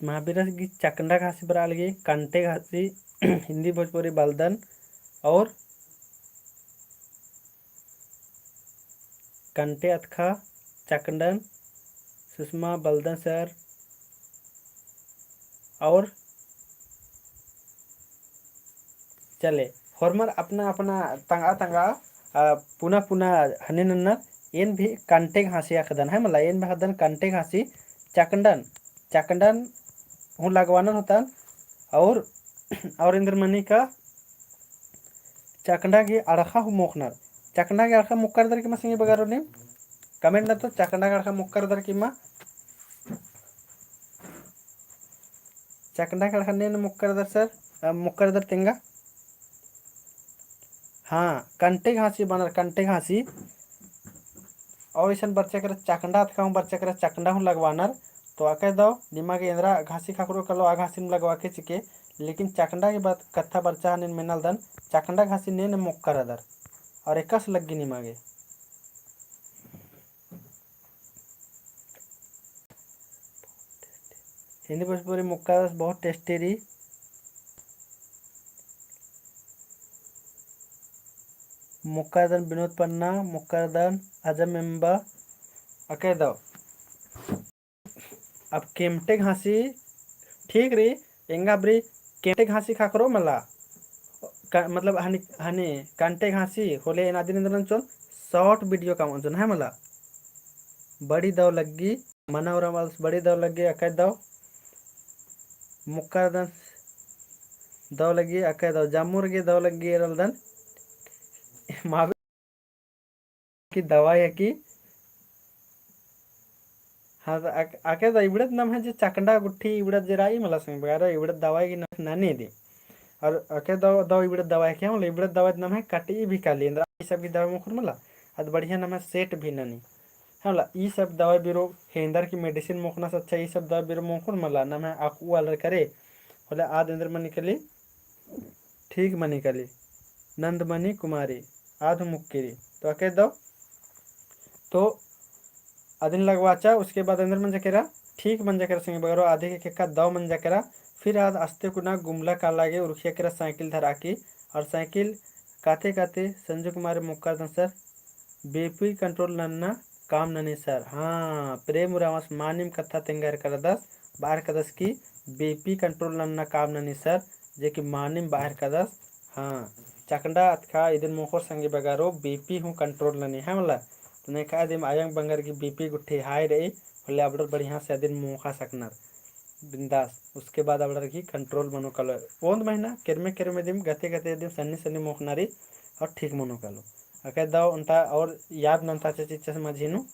महाबीरस गही चकंडा घासी बरआ लगी, कंटे घासी, हिंदी भोजपुरी बलदन और कंटे अतखा चकंडन, सुषमा बलदन सर और चले, होरमर अपना अपना तंगआ तंगआ, अ, पुना पुना हने नन्नर, एन भी कंटे घासी अख़दन है मला, एन भी अख़दन कंटे घासी चकंडन, चकंडन हूँ लगवानर होतन, और, और एन्देर मनी का चकंडा गही अड़खा हूँ मोख़नर, चकंडा गही अड़खा मोख़रदर की मा संगी बगरो नीम, comment नना तो चकंडा गही अड़खा मोख़रदर की मा। चकंडा गही अड़खा ने मोख़रदर सर, अ, मोख़रदर तेंगा। हाँ, कंटे घासी बअनर, कंटे घासी। और इसन बरचा केरा चकंडा अतखा हूँ बरचा केरा चकंडा हूँ लगवानर। तो अकय दव निमा गे एन्देरा घासी ख़क्खरो कालो आ घासिन लगवा के चिके, लेकिन चकंडा गही बात कत्था बरचा हनिन मेनालदन, चकंडा घासी ने ने मोख़रदर। और एकासे लग्गी निमा गे। हिंदी भोजपुरी मोख़रदस बहुत tasty रई। मोख़रदन विनोद पन्ना, मोख़रदन अजम एम्बा, अकय दव। अब केमटे घासी ठीक रई, एंगा बरी केमटे घासी ख़क्खरो मला। क-, मतलब हनी, हनी कंटे घासी होले एन अदिन एन्देर नंजोन short video कमओन है मला। बड़ी दव लग्गी, मना उराँवस बड़ी दव लग्गी, अकय दव। मोख़रदन दव लग्गी, अकय दव। जम्मुर गे दव लग्गी एरलदन। मावे की दवाई है कि हाँ, तो अक-, अकय दव इबड़त नम्है जे चकंडा गुट्ठी इबड़त जे रई मला संगी बगरो, इबड़त दवाई गही नाम ननी दिम। और अकय दव, दव इबड़त दवाई है कि, हाँ, इबड़त दवाई नम्है कटई भी काली, एन्देर ई सब गही दवाई मोख़ोर मला, अद बढ़िया नम्है set भी ननी। हाँ, मला, ई सब दवाई बिरो हेंदर की medicine मोख़नस अच्छा, ई सब दवाई बिरो मोख़ोर मला, नम्है अकऊ आलर करे, होले आद एन्देर मनी काली, ठीक मनी काली, नंदमणि कुमारी, आद हूँ मोख़की रई। तो अकय दव, तो अदिन लगवाचा, उसके बाद एन्देर मंजा केरा, ठीक मंजा केरा संगी बगरो, आदि गे खेक्खा दव मंजा केरा, फिर आद अस्ते कुना गुमला काला गे उरखिया केरा साइकिल धरआ की, और साइकिल काते काते संजू कुमार मोख़रदन सर, BP control नन्ना काम ननी सर। हाँ, प्रेम उराँवस मानिम कत्था तेंगा एरकदस, बअर कदस की BP control नन्ना काम ननी सर, जे कि मानिम बअर कदस। हाँ, चकंडा अतखा इदिन मोख़ोर संगी बगरो BP हूँ control ननी है मला। तो नेखा दिम अयंग बंगर की BP गुट्ठी high रई, होले अबड़र बढ़िया से अदिन मोख़ा सकनर। बिंदास। उसके बाद अबड़र गही control मनो कालो। ओन्द महीना केरमे केरमे दिम गते गते दिम सन्नी सन्नी मोख़ना रई और ठीक मनो कालो। अकय दव ओन्टा और याद नन्ता चीज मझी नू।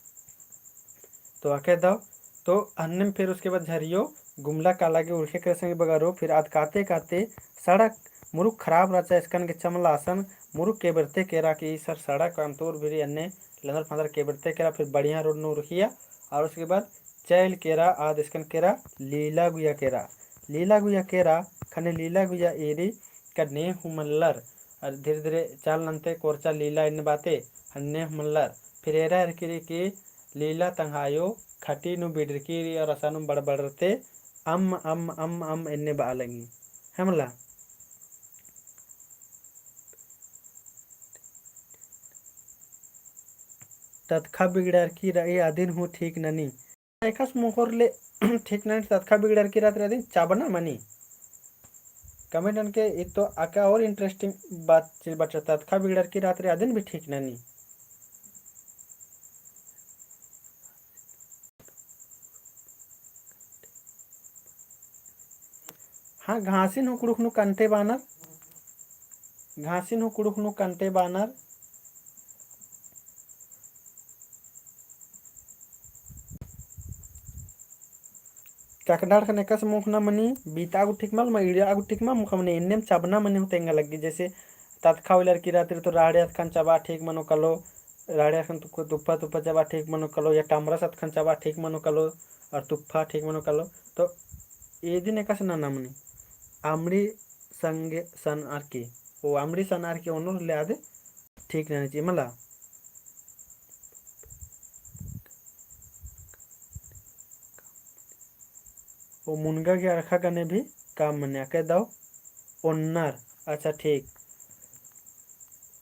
तो अकय दव, तो अन्नेम फिर उसके बाद झरियो गुमला काला गे उरखे केरा संगी बगरो, फिर आद काते काते सड़क मुरुख खराब रहचा, एसकन गेच्छा मला असन मुरुख केबरते केरा कि ई सर सड़क अंतुर बिरी अन्ने लंदर फंदर केबरते केरा, फिर बढ़िया road नू उरखिया, और उसके बाद चइल केरा, आद एसकन केरा लीला गुइया केरा। लीला गुइया केरा, ख़ने लीला गुइया एरी का ने हूँ मल्लर, और धीरे धीरे चाल नन्ते कोरचा लीला एन्ने बाते, ख़ने ने हूँ मल्लर। फिर एरा एरकी रई कि लीला तंग्है आयो खटी नू बिडरकी रई और असानुम बड़बड़रते अम्म, अम्म, अम्म, अम्म एन्ने बआ लगी। है मला? ततखा बिगड़रकी रई अदिन हूँ ठीक ननी। एकासे मोख़ोर ले ठीक ननी, ततखा बिगड़रकी रअत रई अदिन चबना मनी। Comment ननके इत्तो अका और interesting बात चीज बचा, ततखा बिगड़रकी रअत रई अदिन भी ठीक ननी। हाँ, घासिन हूँ कुँड़ुख़ नू कंटे बानर, घासिन हूँ कुँड़ुख़ नू कंटे बानर। ककडाड़ ख़ने एकासे मोख़ना मनी, बीता गो ठीक मल, मा इड़िया गो ठीक मा, मोख़ा मनी एन्नेम चबना मनी हूँ तेंगा लग्गी। जैसे ततखा उइलरकी रअत रई तो राहड़े अतखन चबा ठीक मनो कालो, राहड़े अतखन तुप्पा, तुप्पा, तुप्पा चबा ठीक मनो कालो, या टमरस अतखन चबा ठीक मनो कालो, और तुप्पा ठीक मनो कालो। तो इदिन एकासे नना मनी, अमड़ी संगे सनअरकी, ओ अमड़ी सनअरकी ओनोर ले आद ठीक ननी चिआ मला। ओ मुनगा गे अरखा गने भी काम मनी, अकय दव ओन्नर। अच्छा ठीक।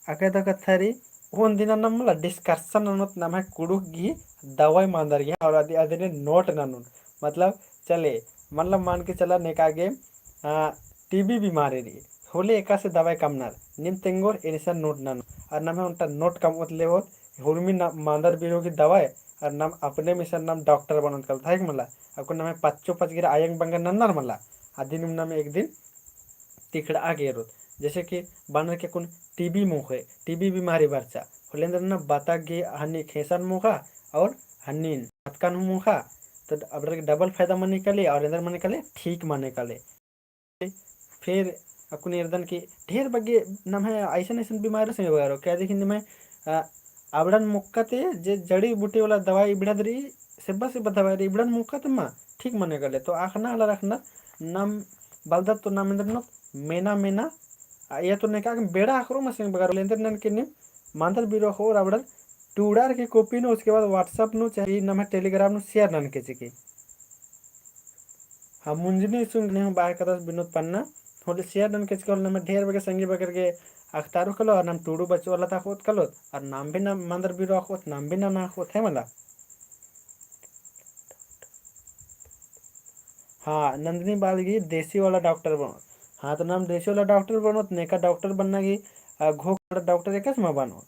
अकय दव कत्था रई, ओन दिना नम मला discussion ननोत नम्है कुँड़ुख़ गही दवाई मांदर गही और अदि-, अदिन note ननोन। मतलब चले, मतलब मान के चला नेका गे, आ, TB बीमारी रई। होले एकासे दवाई कमनर, नीम तेंगोर एन इसन note ननोन। और नम्है ओन्टा note कमओत ले होत, हुरमी न-, मांदर बीरो गही दवाई, और नम अपने मिसन नम doctor बनोत कालोत, है कि मला? अक्कुन नम्है पच्चो पच गिरा आयंग बंगर नन्नर मला, अदिन नम एक दिन तिखड़आ गे एरोत। जैसे कि बानर के अक्कुन TB मोख़े, TB बीमारी बरचा, होले एन्देर नना बता गे हन्नी खेंसन मोख़ा और हन्नी अतकन हूँ मोख़ा, तो अबड़र गे double फायदा मनी काली और एन्देर मनी काली ठीक मनी काली। फिर अक्कुन एरदन कि ढेर बग्गे नम्है अइसन अइसन बीमारी संगे बगरो, क्या देखिन नम्है, अ, अबड़न मोख़ा ती जे जड़ी बूटी वाला दवाई इबड़द रई, सेब्बा सेब्बा दवाई रई, इबड़न मोख़ा ती मा ठीक मनी काले। तो अख़ना आलर अख़ना नम बलदत तो नम एन्देर ननोत मेना मेना, अ, या तो नेका बेड़ा अख़रो मा संगे बगरो, एन्देर ननके नीम मांदर बीरो अख़ोर अबड़र टूड़ार के copy नू, उसके बाद WhatsApp नू, चाहे नम्है Telegram नू share ननके चिके। हाँ, मुंजनी सुंग ने हूँ बाहर कदस बिनोद पन्ना, होले share ननके चिके होले नम्है ढेर बग्गे संगी बगर गे अख़तारो कालो, और नम टूड़ू बच्चो वाला ता अख़ोत कालोत, और नाम भी नम मांदर बीरो अख़ोत, नाम भी नना अख़ोत, है मला। हाँ, नंदिनी बाल गही देसी वाला doctor बनोत। हाँ, तो नम देसी वाला doctor बनोत, नेका doctor बनना गही, आ, घोख वाला doctor एकासे मा बनोत।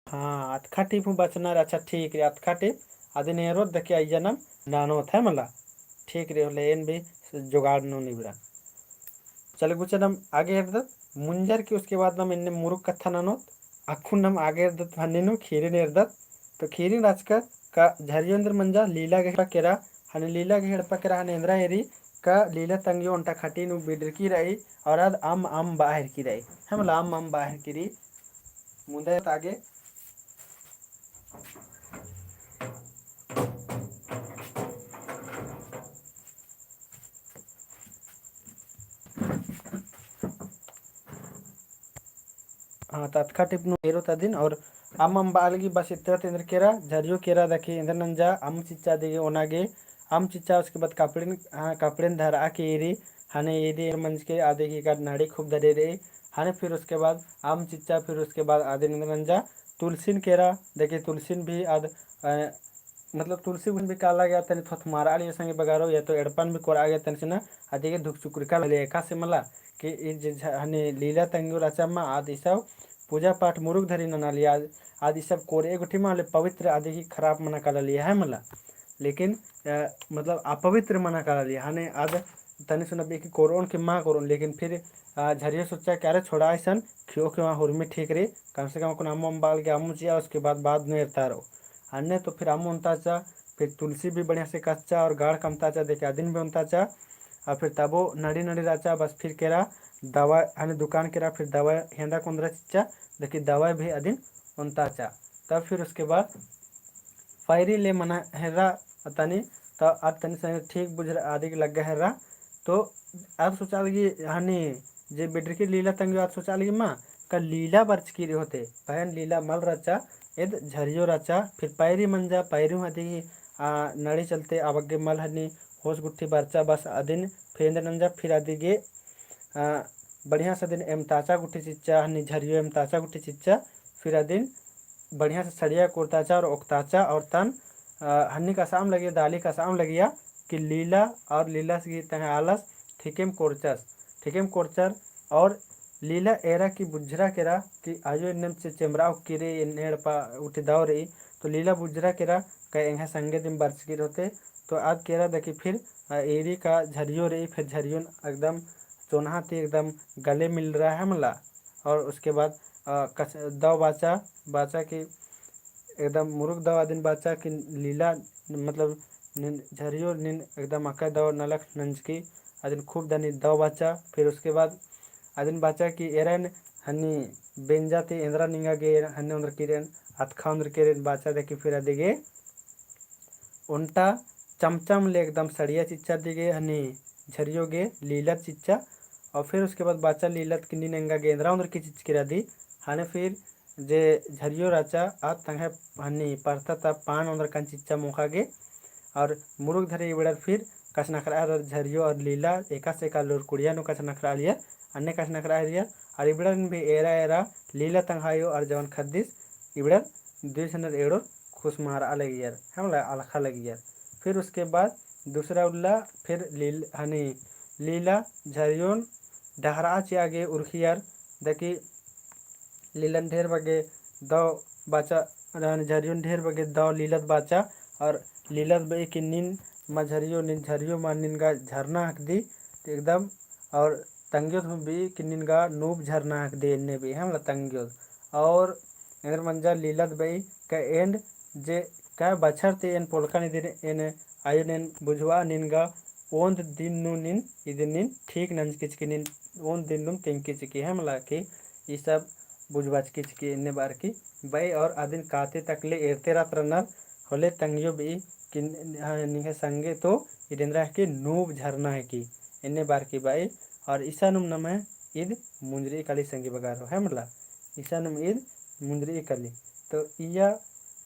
हाँ, अतखा टिप हूँ बचनर, अच्छा ठीक रई, अतखा टिप अदिन एरोत देखे अइय्या नम ननोत है मला। ठीक रई होले एन भी जुगाड़ नू निबड़ा। चले गुचा नम आगे एरदत, मुंजर की उसके बाद नम एन्ने मुरुक कत्था ननोत, अक्खुन नम आगे एरदत हन्नी नू खीरिन एरदत, तो खीरिन राचका का झरियो एन्देर मंजा लीला गही एड़पा केरा, हने लीला गही एड़पा केरा हने एन्देरा एरी का लीला तंग्यो ओन्टा खटी नू बिडरकी रई, और आद अम अम बआ हेरकी रई। है मला अम अम बआ हेरकी रई। मुदा तागे। हाँ, तो अतखा टिप नू एरोत अदिन और अम अम बआ लगी बस इत्तरा ती एन्देर केरा, झरियो केरा दखी एन्देर नंजा अम चिच्चा दिगे ओना गे, अम चिच्चा उसके बाद कपड़ेन, हाँ, कपड़ेन धरआ के एरी, हने एरी मंजके आदि की का नाड़ी खूब धरे रई, हने फिर उसके बाद अम चिच्चा, फिर उसके बाद आदिन एन्देर नंजा तुलसीन केरा, देखे तुलसीन भी आद, अ, मतलब तुलसी गुन भी काला गया तनी थोथमारआ लगी संगे बगरो, या तो एड़पन भी कोरआ गया तनी सिना, आदि के धुक चुकुरका ले एकासे मला, कि ई जे झ-, हने लीला तंग्यो रहचा मा, आद ई सब पूजा पाठ मुरुक धरी नना लगी, आद, आद ई सब कोरए गुट्ठी मा होले पवित्र आदि की खराब मना काला लगी है मला। लेकिन, अ, मतलब अपवित्र मना काला लगी, हने आद तनी सुना बे कि कोरओन कि मा कोरओन, लेकिन फिर, अ, झरियो सोचा कि अरे छोड़ा अइसन, खियो खियो हुरमी ठीक रई, कम से कम अक्कुन अम्म अम्म बआ लगी अम्म चिआ, उसके बाद बाद नू एरतारो। अन्ने तो फिर अम्म ओन्ताचा, फिर तुलसी भी बढ़िया से कच्चा और गाढ़ कमताचा, देखे अदिन भी ओन्ताचा, और फिर तबो नड़ी नड़ी रहचा, बस फिर केरा दवा, हने दुकान केरा, फिर दवा हेंदा कोन्दरा चिच्चा, देखे दवा भी अदिन ओन्ताचा। तब फिर उसके बाद पैरी ले मना हेर्रा तनी, तो आद तनी सनी ठीक बुझर आदि के लग्गा हेर्रा, तो आद सोचा लगी हनी जे बिडरकी लीला तंग्यो आद सोचा लगी मा, का लीला बरचकी रई होते, पहें लीला मल रहचा, एद झरियो रहचा, फिर पैरी मंजा, पैरी हूँ अदी, आ, नड़ी चलते अबग्गे मल हनी होस गुट्ठी बरचा, बस अदिन फेंद नंजा, फिर अदी गे, आ, बढ़िया से अदिन एमताचा गुट्ठी चिच्चा, हनी झरियो एमताचा गुट्ठी चिच्चा, फिर अदिन बढ़िया से सड़िया कोरताचा और ओकताचा और तन, अ, हन्नी कसाम लगिया, दाली कसाम लगिया कि लीला और लीला से तंग्है आलस ठीकेम कोरचस, ठीकेम कोरचर और लीला एरा की बुझरा केरा कि आयो एन्नेम चे-, चेमरा उक्की रई, एन्ने एड़पा उठी दव रई, तो लीला बुझरा केरा का एंग्है संगे दिम बरचकी रई होते, तो आद केरा दकी फिर, अ, एरी का झरियो रई, फिर झरियोन एकदम चोन्हा ती एकदम गले मिलरा है मला। और उसके बाद, अ, कछ-, दव बाचा, बाचा कि एकदम मुरुख दव अदिन बाचा कि लीला, मतलब, नीन झरियो नीन एकदम अकय दव नलख नंजकी, अदिन खूब दनी दव बाचा। फिर उसके बाद अदिन बाचा कि एरन हनी बेंजा ती एन्दरा निंगा गे हनी ओन्दरकी रई, अतखा ओन्दरकी रई बाचा दकी फिर अदी गे ओन्टा चमचम ले एकदम सड़िया चिच्चा अदी गे हनी झरियो गे लीलत चिच्चा। और फिर उसके बाद बाचा लीलत कि नीन एंगा गे एन्दरा ओन्दरकी चिच्चकी रई अदी। हने फिर जे झरियो रहचा आ तंग्है हनी परता ता पान ओन्दरकन चिच्चा मोख़ा गे। और मुरुख धरे इबड़र फिर कछनखरआ झरियो और लीला एकासे एका लूरकुड़िया नू कछनखरआ लगियर, अन्ने कछनखरआ लगियर। और इबड़र भी एरा एरा लीला तंग्है आयो और जवन ख़द्दिस इबड़र दुई झनर एड़ोर खुसमारआ लगियर, है मला अलख़ा लगियर। फिर उसके बाद दूसरा उल्ला फिर लील-, हनी लीला झरियोन डहरआ चिआ गे उरखियर, दकी लीलन ढेर बग्गे दव बाचा, हनी झरियोन ढेर बग्गे दव लीलत बाचा, और लीलत बई कि नीन मा झरियो, नीन झरियो मा नीन गा झरना हकदी, एकदम, और तंग्योत हूँ बई कि नीन गा नूब झरना हकदी एन्ने बई, है मला तंग्योत। और एन्देर मंजा लीलत बई का एन्ड जे का बछर ती एन पोलकन इदिन एन आयोन एन बुझवा नीन गा ओन्द दिन नू नीन इदिन नीन ठीक नंजकी चिकी, नीन ओन्द दिन नू तेंगकी चिकी, है मला कि ई सब बुझबाचकी चिकी एन्ने बअर की बई। और अदिन काते तकले एरते रात रनर होले तंग्यो बई कि, हाँ, निंग्है संगे तो इद एन्दरा है कि नूब झरना है कि एन्ने बअर की बई। और इसानुम नम्है ईद मुंजरी काली संगी बगारो, है मला, इसानुम ईद मुंजरी काली। तो इया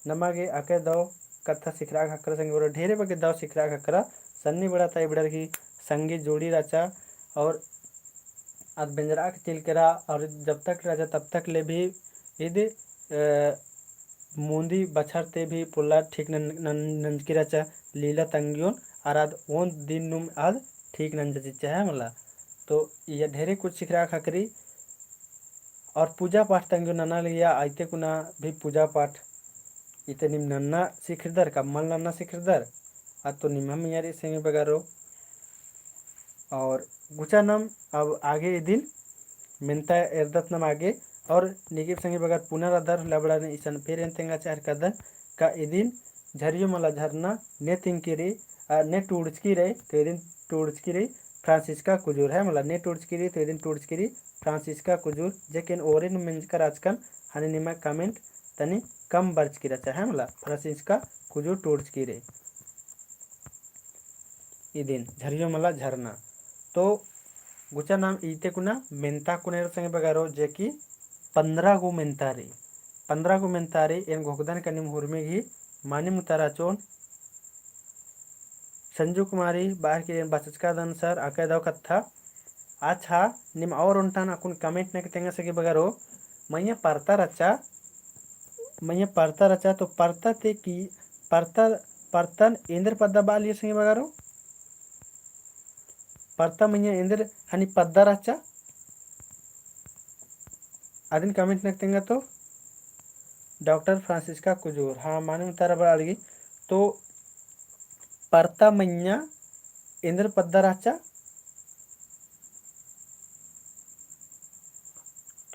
नमा गे अकय दव कत्था सिखरआ ख़क्खरा संगी बगारो, ढेरे बग्गे दव सिखरआ ख़क्खरा। सन्नी बेड़ा ता इबड़र की संगी जोड़ी रहचा और आद बेंजरआ के तिल केरा और जब तक रहचा तब तक ले भी ईद, अ, मुंदी बछर ती भी पोल्ला ठीक नन-, नन-, नंजकी रहचा लीला तंग्योन, और आद ओन्द दिन नुम आद ठीक नंजा चिच्चा, है मला। तो इया ढेरे कुछ सिखरआ ख़क्खरी, और पूजा पाठ तंग्योन नना लगिया, आइते कुना भी पूजा पाठ इते नीम नन्ना सिखरदर, का मल नन्ना सिखरदर, आद तो निम्है मइय्याँ रई संगी बगारो। और गुचा नम अब आगे इदिन मेन्ता एरदत नम आगे। और निकिप संगी बगर पुनर अदर लबड़ा ने इसन फिर एन तेंगा चार कदन का इदिन झरियो मला झरना ने तिंकी रई, आ, ने टूड़चकी रई, तो इदिन टूड़चकी रई फ्रांसिस्का कुजूर, है मला, ने टूड़चकी रई, तो इदिन टूड़चकी रई फ्रांसिस्का कुजूर, जे कि एन ओरे नू मेंजकर आचकन हने निमा comment तनी कम बरचकी रहचा, है मला, फ्रांसिस्का कुजूर टूड़चकी रई। इदिन झरियो मला झरना। तो गुचा नाम इते कुना मेन्ता कुना एरो संगी बगारो, जे कि पन्द्रह गो मेन्ता रई। पन्द्रह गो मेन्ता रई, एन घोखदन का नीम हुरमी गही मानिम उतारा चिओन। संजू कुमारी बअर की एन बचचका दन सर, अकय दव कत्था। अच्छा, नीम और ओन्टन अक्कुन comment नना के तेंगा संगी बगारो, मइय्याँ परता रहचा, मइय्याँ परता रहचा, तो परता ती कि, परता, परतन एन्देर पद्दा बआ लगियर संगी बगारो? परता मइय्याँ एन्देर हनी पद्दा रहचा? अदिन comment नना के तेंगा तो। डॉक्टर फ्रांसिस्का कुजूर, हाँ, मानिम उतारा बआ लगी। तो परता मइय्याँ एन्देर पद्दा रहचा?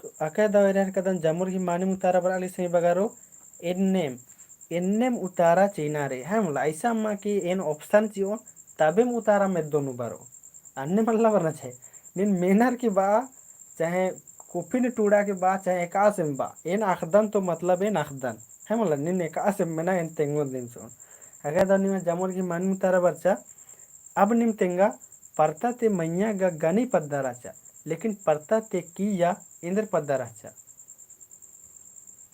तो अकय दव एरर कदन जमुर गही मानिम उतारा बरआ लगी संगी बगारो, एन्नेम, एन्नेम उतारा चिअना रई, है मला, अइसा अम्मा कि एन option चिओन, तबेम उतारा मेद्दो नू बरो। अन्ने मला बरना चाही। नीन मेनर की बआ, चाहे कुफिन टूड़ा की बआ, चाहे एकासेम बआ, एन अख़दन तो मतलब एन अख़दन, है मला, नीन एकासेम मेना एन तेंगोन दिम चिओन। अकय दव निमा जमुर गही मानिम उतारा बरचा, अब नीम तेंगा परता ती मइय्याँ गा गनी पद्दा रहचा। लेकिन परता ती किय्या एन्देर पद्दा रहचा।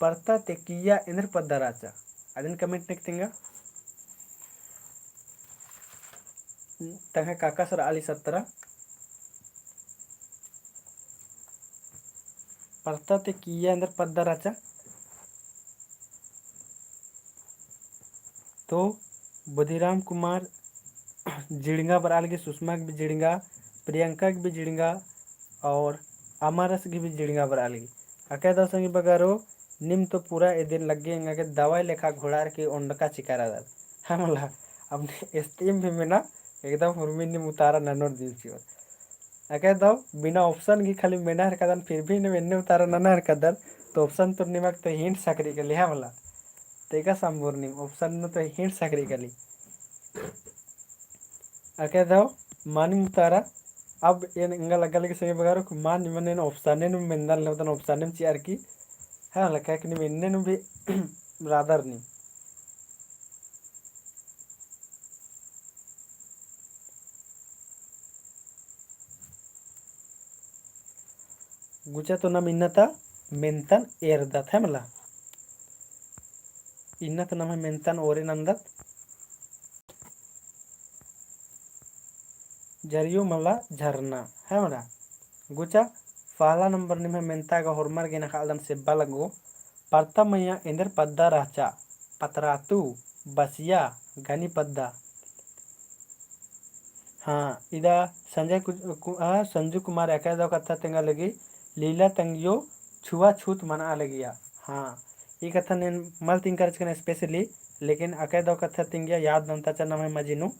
परता ती किय्या एन्देर पद्दा रहचा। अदिन comment नना की तेंगा। तंग्है काकास र'आली सत्रा। परता ती किय्या एन्देर पद्दा रहचा। तो बुधिराम कुमार जिड़ंगा बर'आ लगी, सुषमा गे भी जिड़ंगा, प्रियंका गे भी जिड़ंगा और अमारस गे भी जिड़ंगा बर'आ लगी। अकय दव संगी बगरो, नीम तो पूरा एदिन लग्गे एंगा गे दवाई लेखा घोड़ार की ओंडका चिका र'अदर। हाँ मला, अपने esteem भी मेना, एकदम हुरमी नीम उतारा ननोर दिल चिओर। अकय दव बिना option गे खाली मेना हेलरकदन, फिर भी नीम एन्ने उतारा नना हेलरकदर, तो option तो निमक तो hint सकरी कली, हाँ मला। तेका संबोर नीम option नू तो hint सकरी कली। अकय दव मानिम उतारा, अब एन एंगा लग्गा लगी संगी बगरो कि मानिम एन option नू मेंदन ले, ओदन option नू चिअर की, हाँ मला, काहे कि नीम एन्ने नू भी र'अदर नीम। गुचा तो नाम इन्ना ता मेंतन एरदत, है मला। इन्ना ता नाम है मेंतन ओरे नंदत। झरियो मला झरना, है मला। गुचा पहला नंबर निम्है मेंता गा होरमर गे नखा अदन सेब्बा लग्गो। परता मइय्याँ एन्देर पद्दा रहचा, पतरातु, बसिया, गनी पद्दा। हाँ, इदा संजय कु-, कु-, आ, संजू कुमार अकय दव कत्था तेंगा लगी, लीला तंगियो छुआछूत मनआ लगिया। हाँ, ई कत्था नेन मल तिंकर चिकन specially, लेकिन अकय दव कत्था तिंगिया याद नन्ता चन्ना मय मजिनु।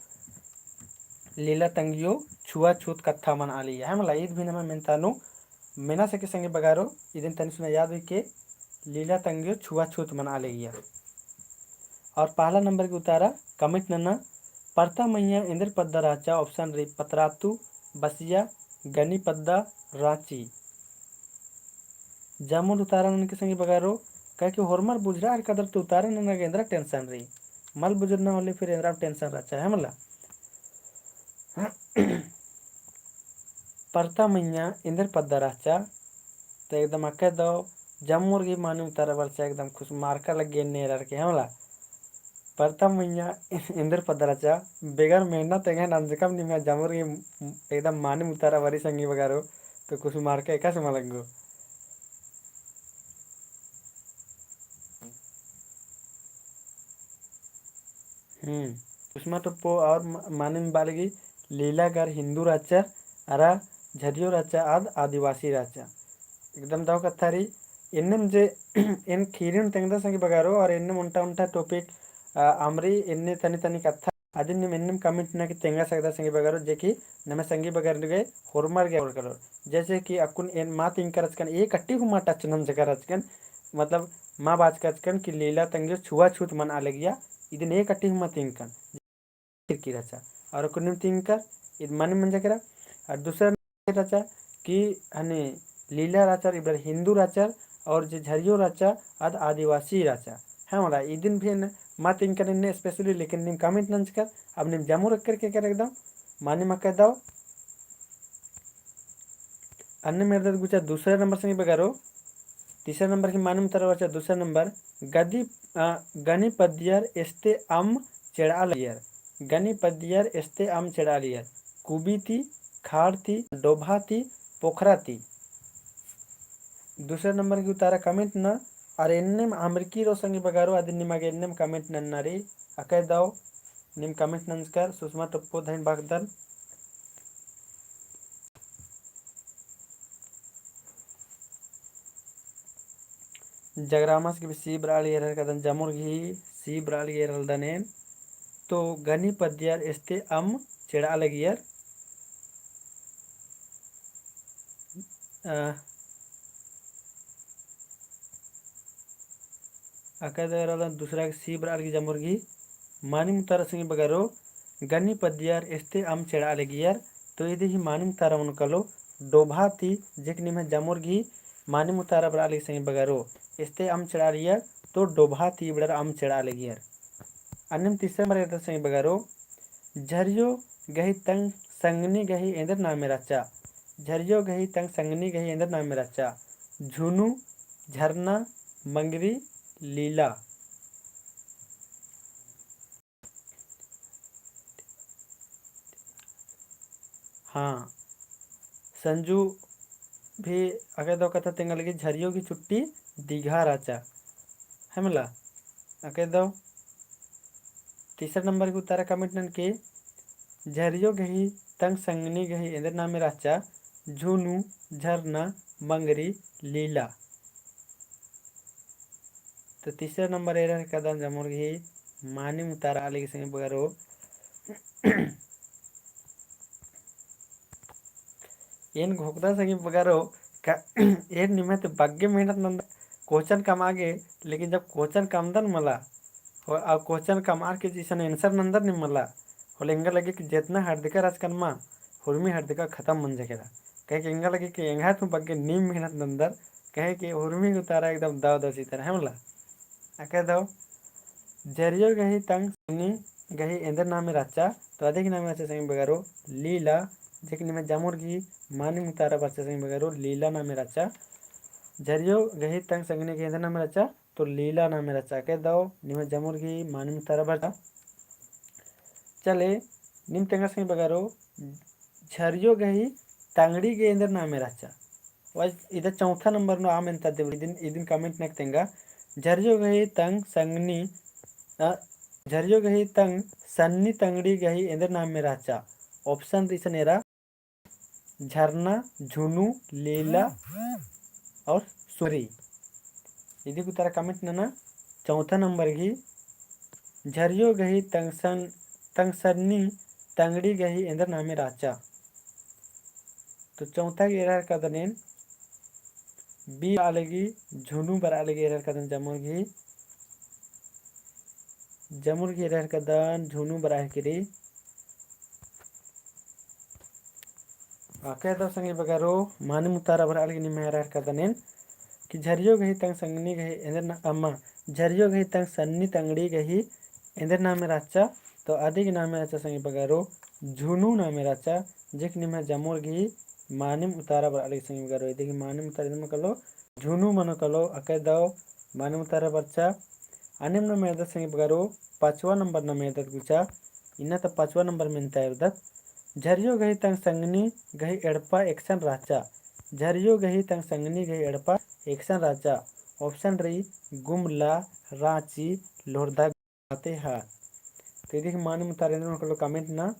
लीला तंगियो छुआछूत कत्था मनआ लगिया। है मला, ईद भी नम्है मेन्तानु मेना सके संगी बगारो, इदिन तनी सुना याद हुई के लीला तंगियो छुआछूत मनआ लगिया। और पहला नंबर के उतारा comment नन्ना, परता मइय्याँ एन्देर पद्दा रहचा, option रई पतरातु, बसिया, गनी पद्दा, राँची। जमुर उतारा ननके संगी बगारो, काहे कि होरमर बुझुरआ हेलरकदर तो उतारा नना गे एन्दरा tension रई। मल बुझुरना होले फिर एन्दरा tension रहचा, है मला। परता मइय्याँ एन्देर पद्दा रहचा, तो एकदम अकय दव जमुर गही मानिम उतारा बरचा एकदम खुसमारका लग्गी एन्ने एरर के, है मला। परता मइय्याँ एन्देर पद्दा रहचा, बेगर मेहनत एंग्है नंजकम निम्है जमुर गही एकदम मानिम उतारा बरी संगी बगारो, तो खुसमारका एकासे मल लग्गो। हम्म, सुषमा टोप्पो और म-, मानिम बआ लगी लीला गर हिन्दू रहचर, अरा झरियो रहचा आद आदिवासी रहचा। एकदम दव कत्था रई, एन्नेम जे एन खीरिन तेंगदा संगी बगारो और एन्नेम ओन्टा ओन्टा topic, आ, अमरी एन्ने तनी तनी कत्था अदिन नीम एन्नेम comment नना की तेंगा सकदा संगी बगारो, जे कि नम्है संगी बगारो गे होरमर गे और करो। जैसे कि अक्कुन एन मा तिंकर चिकन, ए कट्टी हूँ मा touch नंजकर चिकन, मतलब मा बाचकर चिकन कि लीला तंगियो छुआछूत मनआ लगिया, इदिन ए कट्टी हूँ मा तिंकन। किरकी रहचा। और अक्कुन नीम तिंकर, इद मानिम मंजा केरा। और दूसरा रहचा कि हने लीला रहचर, इबड़र हिन्दू रहचर, और जे झरियो रहचा, आद आदिवासी रहचा। है मला, इदिन भी एन मा तिंकर एन्ने specially, लेकिन नीम comment नंजकर, अब नीम जमुर अक्कर के कर एकदम, मानिम अकय दव। अन्नेम एरदत गुचा दूसरा नंबर संगी बगारो, तीसरा नंबर की मानिम उतारा बरचा दूसरा नंबर, गदी, अ, गनी पद्दियर एस्ते अम्म चेड़आ लगियर। गनी पद्दियर एस्ते अम्म चेड़आ लगियर। कुबी ती, खाड़ ती, डोभा ती, पोखरा ती। दूसरा नंबर की उतारा comment नना, और एन्नेम अमरकी रओ संगी बगारो, अदिन निमा गे एन्नेम comment नन्ना रई, अकय दव, नीम comment नंजकर, सुषमा टोप्पो धइन बाकदन। जगरामस गे भी सी बरआ लगियर हेलरकदन, जमुर गही सी बरआ लगियर हेलरदन एन। तो गनी पद्दियर एस्ते अम्म चेड़आ लगियर। अ, अकय दव एरा दूसरा के सी बरआ लगी जमुर गही। मानिम उतारा संगी बगारो, गनी पद्दियर एस्ते अम्म चेड़आ लगियर, तो इदी ही मानिम उतारा मनो कालो, डोभा ती, जे कि निम्है जमुर गही मानिम उतारा बरआ लगी संगी बगारो, एस्ते अम्म चेड़आ लगियर, तो डोभा ती इबड़र अम्म चेड़आ लगियर। अन्नेम तीसरा नंबर एरदत संगी बगारो, झरियो गही तंग संगनी गही एन्देर नामे रहचा। झरियो गही तंग संगनी गही एन्देर नामे रहचा? झुनू, झरना, मंगरी, लीला। हाँ, संजू भी अके दव कत्था तेंगा लगी, झरियो गही चुट्टी दिघा रहचा, है मला? अके दव तीसरा नंबर गही उत्तरा comment ननके, झरियो गही तंग संगनी गही एन्देर नामे रहचा? झुनू, झरना, मंगरी, लीला। तो तीसरा नंबर एरा हेलरकदन जमुर गही मानिम उतारा आले गही संगी बगरो। एन घोखदन संगी बगरो का, एन निम्है ती बग्गे मेहनत नंदन, question कमआ गे, लेकिन जब question कमदन मला, हो, आ question कमअर की इसन answer नंदन नीम मला, होले एंगा लगे कि जेतना हरदिका रहचकन मा, हुरमी हरदिका खतम मंजा केरा। कहे कि एंगा लगे कि एंग्है ती बग्गे नीम मेहनत नंदर, कहे कि हुरमी उतारा एकदम दव दव चिअर, है मला? अके दव, झरियो गही तंग संगनी गही एन्देर नामे रहचा? तो अदी गही नामे रहचा संगी बगरो लीला, जे कि निम्है जमुर गही मानिम उतारा बरचा संगी बगरो लीला नामे रहचा। झरियो गही तंग संगनी गही एन्देर नामे रहचा? तो लीला नामे रहचा। अके दव निम्है जमुर गही मानिम उतारा बरचा। चले, नीम तेंगा संगी बगरो, झरियो गही तंगड़ी गही एन्देर नामे रहचा? वाज इदा चौथा नंबर नू आ मेन्ता देव, इदिन, इदिन comment नक तेंगा। झरियो गही तंग संगनी, अ, झरियो गही तंग सन्नी तंगड़ी गही एन्देर नामे रहचा? Option इसन एरा, झरना, झुनू, लीला और सुरी। इदी गही उतारा comment नना। चौथा नंबर गही, झरियो गही तंग सन-, तंग सन्नी तंगड़ी गही एन्देर नामे रहचा? तो चौथा गही एरा हेलरकदन एन B बरआ लगी, झुनू बरआ लगी एरा हेलरकदन जमुर गही। जमुर गही एरा हेलरकदन झुनू बरआ हेलरकी रई। अके दव संगी बगरो, मानिम उतारा बरआ लगी निम्है एरा हेलरकदन एन कि झरियो गही तंग संगनी गही एन्देर ना-, अम्मा, झरियो गही तंग सन्नी तंगड़ी गही एन्देर नामे रहचा? तो अदी गही नामे रहचा संगी बगरो, झुनू नामे रहचा, जे कि निम्है जमुर गही मानिम उतारा बरआ लगी संगी बगरो। इदी गही मानिम उतारा इदन मनो कालो, झुनू मनो कालो। अके दव मानिम उतारा बरचा। अन्नेम नम एरदत संगी बगरो, पाँचवा नंबर नम एरदत गुचा। इन्ना ता पाँचवा नंबर मेन्ता एरदत। झरियो गही तंग संगनी गही एड़पा एकसन रहचा? झरियो गही तंग संगनी गही एड़पा एकसन रहचा? Option रई, गुमला, राँची, लोहरदगा, लातेहार। तो इदी गही मानिम उतारा एन्देर मनो कालो comment नना।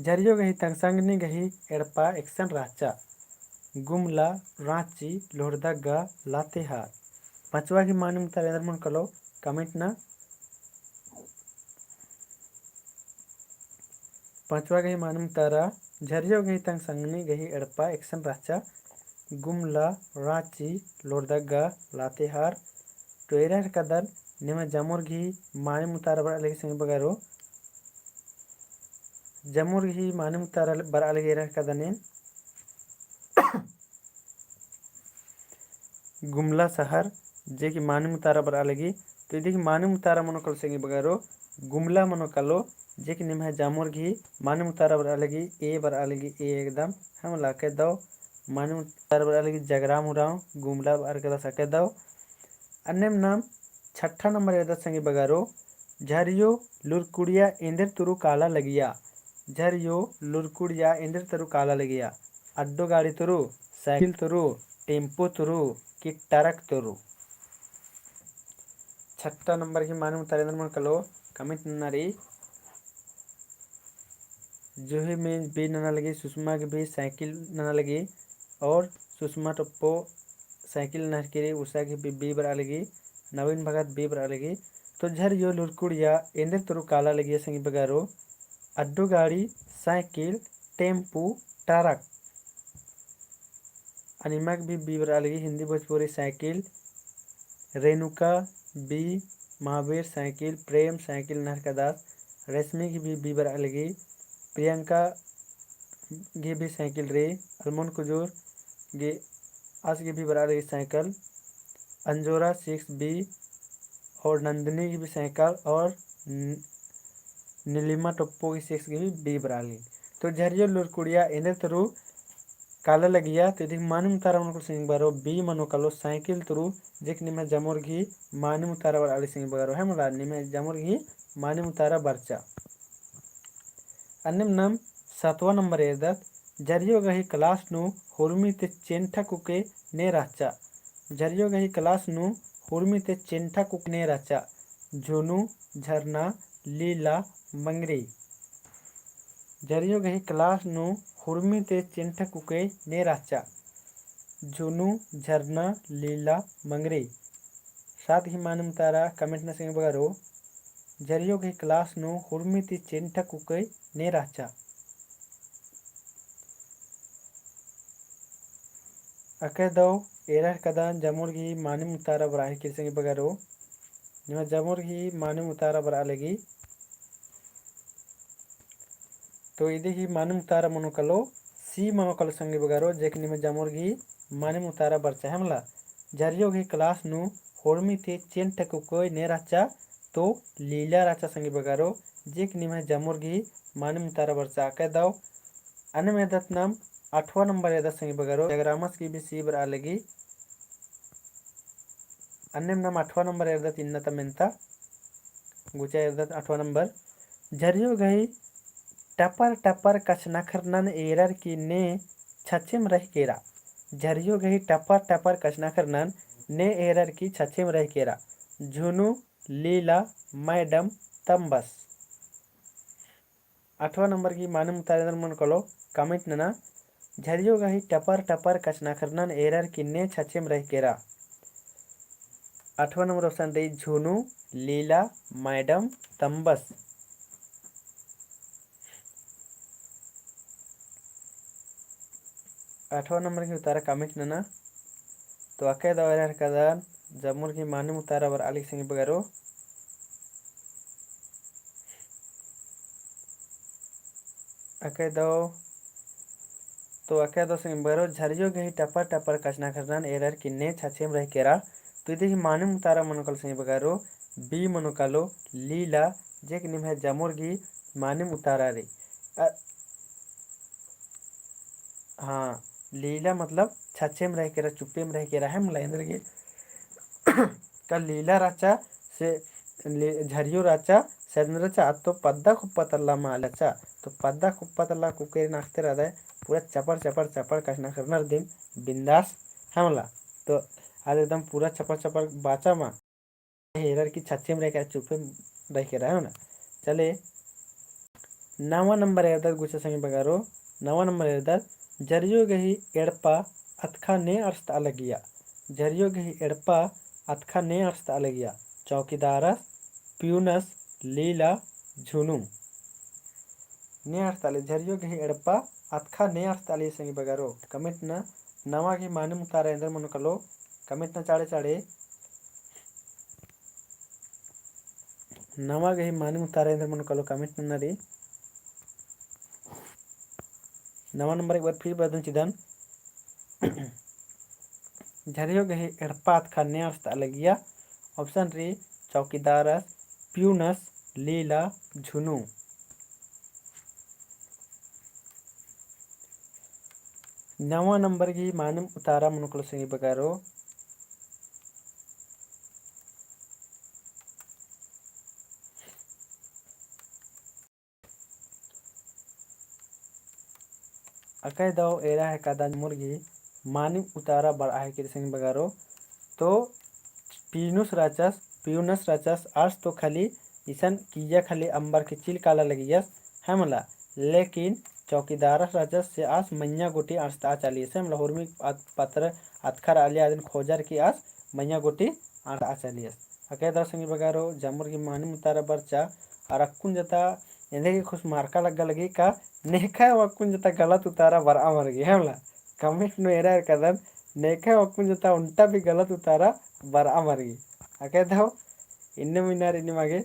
झरियो गही तंग संगनी गही एड़पा एकसन रहचा? गुमला, राँची, लोहरदगा, लातेहार। पाँचवा गही मानिम उतारा एन्देर मनो कालो comment नना। पाँचवा गही मानिम उतारा, झरियो गही तंग संगनी गही एड़पा एकसन रहचा? गुमला, राँची, लोहरदगा, लातेहार। तो एरा हेलरकदन निम्है जमुर गही मानिम उतारा बरआ लगी संगी बगरो। जमुर गही मानिम उतारा बरआ लगी एरा हेलरकदन एन गुमला शहर, जे कि मानिम उतारा बरआ लगी। तो इदी गही मानिम उतारा मनो कालो संगी बगरो, गुमला मनो कालो, जे कि निम्है जमुर गही मानिम उतारा बरआ लगी, A बरआ लगी, A एकदम। है मला, अके दव मानिम उतारा बरआ लगी जगराम उराँव, गुमला बरआ लगी। अके दव अन्नेम नम छठा नंबर एरदत संगी बगरो, झरियो लुरकुड़िया एन्देर तुरु काला लगिया? झरियो लुरकुड़िया एन्देर तुरु काला लगिया? अड्डो गाड़ी तुरु, साइकिल तुरु, टेम्पो तुरु कि ट्रक तुरु? छठा नंबर गही मानिम उतारा एन्देर मनो कालो comment नना रई। जूही मेंज B नना लगी, सुषमा गही भी साइकिल नना लगी और सुषमा टोप्पो साइकिल नना हेलरकी रई, उषा गही भी B बरआ लगी, नवीन भगत B बरआ लगी। तो झरियो लुरकुड़िया एन्देर तुरु काला लगिया संगी बगरो? अड्डो गाड़ी, साइकिल, टेम्पू, ट्रक। अनिमा गही भी B बरआ लगी, हिंदी भोजपुरी साइकिल, रेणुका B, महावीर साइकिल, प्रेम साइकिल नना हेलरकदस, रश्मि गही भी B बरआ लगी, प्रियंका गही भी साइकिल रई, अलमोन कुजूर गही आस गही भी बरआ लगी साइकिल, अंजोरा six B और नंदिनी गही भी साइकिल और न-, नीलिमा टोप्पो गही six गही भी B बरआ लगी। तो झरियो लूरकुड़िया एन्देर तुरु काला लगिया, तो इदी मानिम उतारा मनो कालो संगी बगरो, B मनो कालो साइकिल तुरु, जे कि निम्है जमुर गही मानिम उतारा बरआ लगी संगी बगरो, है मला, निम्है जमुर गही मानिम उतारा बरचा। अन्नेम नाम सातवाँ नंबर एरदत, झरियो गही class नू हुरमी ती चेंठा कुके ने रहचा। झरियो गही class नू हुरमी ती चेंठा कुके ने रहचा। झुनू, झरना, लीला, मंगरी। झरियो गही class नू हुरमी ती चेंठा कुके ने रहचा। झुनू, झरना, लीला, मंगरी। सात गही मानिम उतारा comment नना संगी बगरो। झरियो गही class नू हुरमी ती चेंठा कुके ने रहचा। अकय दव एरा हेलरकदन जमुर गही मानिम उतारा बरआ लगी संगी बगरो। निम्है जमुर गही मानिम उतारा बरआ लगी। तो इदी गही मानिम उतारा मनो कालो, C मनो कालो संगी बगरो, जे कि निम्है जमुर गही मानिम उतारा बरचा, है मला। झरियो गही class नू हुरमी ती चेंठा कुके ने रहचा, तो लीला रहचा संगी बगरो, जे कि निम्है जमुर गही मानिम उतारा बरचा। अकय दव अन्नेम एरदत नाम आठवाँ नंबर एरदत संगी बगरो, जगरामस गही भी C बरआ लगी। अन्नेम नाम आठवाँ नंबर एरदत इन्ना ता मेन्ता। गुचा एरदत आठवाँ नंबर। झरियो गही टपर टपर कछनखरनन एरर की ने छछेम रहि केरा। झरियो गही टपर टपर कछनखरनन ने एरर की छछेम रहि केरा। झुनू, लीला, मैडम, तम्बस। आठवाँ नंबर गही मानिम उतारा एन्देर मनो कालो comment नना। झरियो गही टपर टपर कछनखरनन एरर की ने छछेम रहि केरा। आठवाँ नंबर option रई झुनू, लीला, मैडम, तम्बस। आठवाँ नंबर गही उतारा comment नना। तो अकय दव एरा हेलरकदन जमुर गही मानिम उतारा बरआ लगी संगी बगरो। अकय दव, तो अकय दव संगी बगरो, झरियो गही टपर टपर कछनखरनन एरर की ने छछेम रहि केरा। तो इदी गही मानिम उतारा मनो कालो संगी बगरो, B मनो कालो लीला, जे कि निम्है जमुर गही मानिम उतारा रई। अ, हाँ, लीला मतलब छछेम रहि केरा, चुप्पेम रहि केरा, है मला, एन्देरगे का लीला रहचा से ले-, झरियो रहचा से एन्देर रहचा, अत्तो पद्दा खुप्पा तल्ला मा रहचा। तो पद्दा खुप्पा तल्ला कुकेरिन अख़ते रअदय, पूरा चपर चपर चपर कछनखरनर दिम बिंदास, है मला। तो आद एकदम पूरा चपर चपर बाचा मा एरर की छछेम रहि केरा, चुप्पेम रहि केरा, है ना। चले, नवा नंबर एरदत गुचा संगी बगरो, नवा नंबर एरदत, झरियो गही एड़पा अतखा ने अंड़सतआ लगिया। झरियो गही एड़पा अतखा ने अंड़सतआ लगिया। चौकीदारस, पियूनस, लीला, झुनू। ने अंड़सतआ लगी, झरियो गही एड़पा अतखा ने अंड़सतआ लगी संगी बगरो। Comment नना, नवा गही मानिम उतारा एन्देर मनो कालो, comment नना चाड़े चाड़े। नवा गही मानिम उतारा एन्देर मनो कालो comment नना री। नवा नंबर एक बार फिर बअदन चिदन। झरियो गही एड़पा अतखा ने अंड़सतआ लगिया। Option री चौकीदारस, पियूनस, लीला, झुनू। नवा नंबर गही मानिम उतारा मनो कालो संगी बगरो। अकय दव एरा हेलरकदन जमुर गही मानिम उतारा बरआ लगी संगी बगरो। तो पियूनस रहचस, पियूनस रहचस, आस तो खाली इसन किइय्या खाली अम्बर की चिल काला लगियस, है मला, लेकिन चौकीदारस रहचस से आस मइय्याँ गूटी अंड़सतआ चालियस, है मला, हुरमी अत-, पत्र अतखा रआ लगिया अदिन खोजर की आस मइय्याँ गूटी अंड़सतआ चालियस। अकय दव संगी बगरो जमुर गही मानिम उतारा बरचा, अरा अक्कुन जता एन्देर गे खुस मारका लग्गा लगी का, नेखय अक्कुन जता गलत उतारा बरआ मरगी, है मला। Comment नू एरा हेलरकदन, नेखय अक्कुन जता ओन्टा भी गलत उतारा बरआ मरगी। अकय दव इन्ने मिनार इन्ने मागे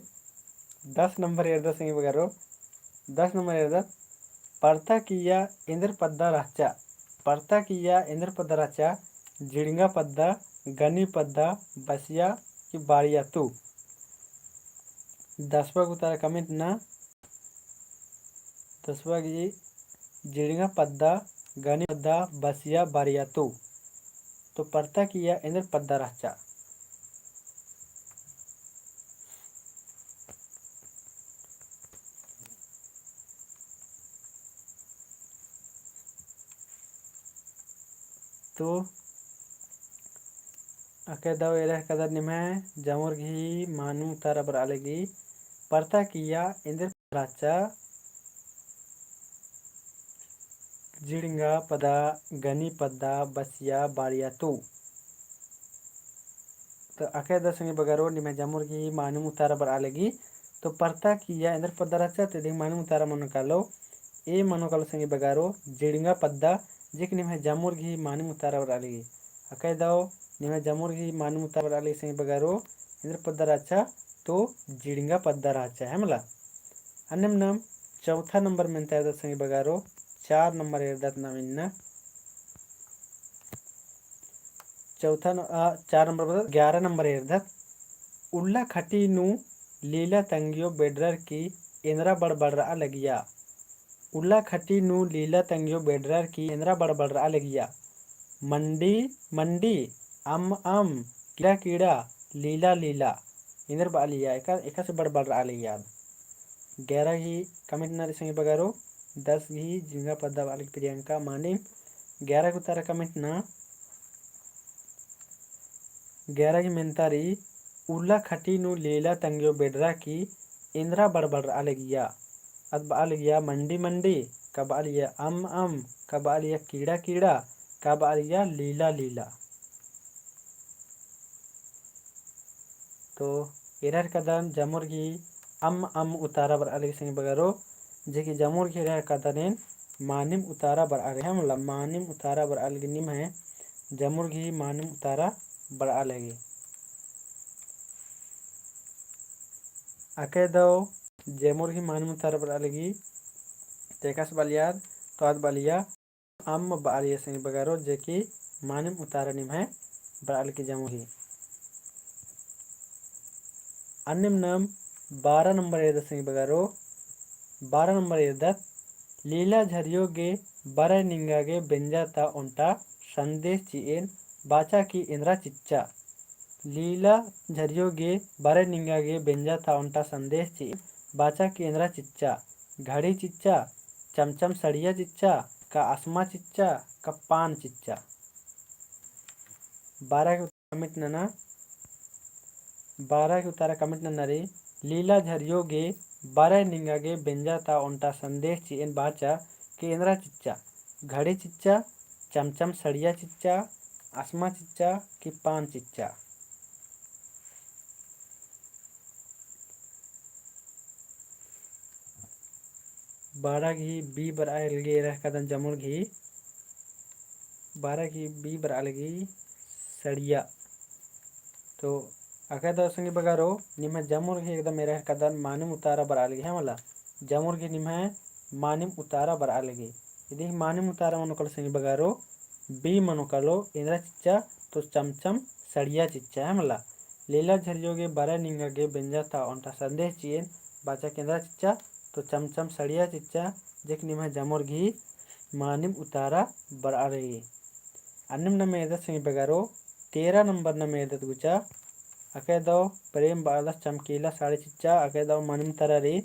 दस नंबर एरदत संगी बगरो, दस नंबर एरदत, परता किइय्या एन्देर पद्दा रहचा, परता किइय्या एन्देर पद्दा रहचा, जिड़ंगा पद्दा, गनी पद्दा, बसिया कि बाड़िया तू। दसवा गही उतारा comment नना, दसवा गही जिड़िंगा पद्दा, गनी पद्दा, बसिया, बारिया तू। तो परता किइय्या एन्देर पद्दा रहचा। तो अकय दव एरा हिकदर निम्है जमुर गही मानिम उतारा बरआ लगी। परता किइय्या एन्देर रहचा। जिड़िंगा पद्दा, गनी पद्दा, बसिया, बारिया तू। तो अकय दव संगी बगरो निम्है जमुर गही मानिम उतारा बरआ लगी। तो परता किइय्या एन्देर पद्दा रहचा, तो इदी मानिम उतारा मनो कालो। ए मनो कालो संगी बगरो जिड़िंगा पद्दा, जेक निम्है जमुर गही मानिम उतारा बरआ लगी। अकय दव निम्है जमुर गही मानिम उतारा बरआ लगी संगी बगरो, एन्देर पद्दा रहचा, तो जिड़िंगा पद्दा रहचा, है मला। अन्नेम नाम चौथा नंबर मेन्ता एरदत संगी बगरो, चार नंबर एरदत नाम इन्ना। चौथा न-, आ, चार नंबर बदल ग्यारह नंबर एरदत। उल्ला खटी नू लीला तंग्यो बेडरर की एन्दरा बड़बड़रआ लगिया। उल्ला खटी नू लीला तंग्यो बेडरर की एन्दरा बड़बड़रआ लगिया। मंडी, मंडी, अम्म, अम्म, कीड़ा, कीड़ा, लीला, लीला। एन्देर बआलिया, एका, एकासे बड़बड़रआ लगिया। ग्यारह गही comment नना रई संगी बगरो, दस गही जिड़िंगा पद्दा बआ लगी प्रियंका मानिम। ग्यारह गही उतारा comment नना, ग्यारह गही मेन्ता रई, उल्ला खटी नू लीला तंग्यो बेडरा की एन्दरा बड़बड़रआ लगिया। अद बआ लगिया मंडी मंडी, का बआ लगिया अम्म अम्म, का बआ लगिया कीड़ा कीड़ा, का बआ लगिया लीला लीला। तो एरा हिकदन जमुर गही अम्म अम्म उतारा बरआ लगी संगी बगरो, जे कि जमुर गही एरा हिकदन एन मानिम उतारा बरआ लगी, है मला, मानिम उतारा बरआ लगी निम्है जमुर गही मानिम उतारा बरआ लगी। अकय दव जमुर गही मानिम उतारा बरआ लगी, तो एकासे बआलिया, तो आद बआलिया अम्म बआलिया संगी बगरो, जे कि मानिम उतारा निम्है बरआ लगी जमुर गही। अन्नेम नाम बारह नंबर एरदत संगी बगरो, बारह नंबर एरदत, लीला झरियो गे बरय निंगा गे बेंजा ता ओन्टा संदेश चिएन बाचा की एन्दरा चिच्चा। लीला झरियो गे बरय निंगा गे बेंजा ता ओन्टा संदेश चिएन बाचा की एन्दरा चिच्चा। घड़ी चिच्चा, चमचम सड़िया चिच्चा, का असमा चिच्चा, का पान चिच्चा। बारह गही comment नना, बारह गही उतारा comment नना रई, लीला झरियो गे बरय निंगा गे बेंजा ता ओन्टा संदेश चिएन बाचा की एन्दरा चिच्चा। घड़ी चिच्चा, चमचम सड़िया चिच्चा, असमा चिच्चा, की पान चिच्चा। बारह गही B बरआ लगी एरा हिकदन जमुर गही, बारह गही B बरआ लगी सड़िया। तो अकय दव संगी बगरो निम्है जमुर गही एकदम एरा हिकदन मानिम उतारा बरआ लगी, है मला, जमुर गही निम्है मानिम उतारा बरआ लगी। इदी मानिम उतारा मनो कालो संगी बगरो, B मनो कालो, एन्दरा चिच्चा, तो चमचम सड़िया चिच्चा, है मला। लीला झरियो गे बरय निंगा गे बेंजा ता ओन्टा संदेश चिएन बाचा की एन्दरा चिच्चा, तो चमचम सड़िया चिच्चा, जे कि निम्है जमुर गही मानिम उतारा बरआ लगी। अन्नेम नाम एरदत संगी बगरो, तेरह नंबर नाम एरदत गुचा, अकय दव प्रेम बआलस चमकीला साड़ी चिच्चा, अकय दव मानिम उतारा रई।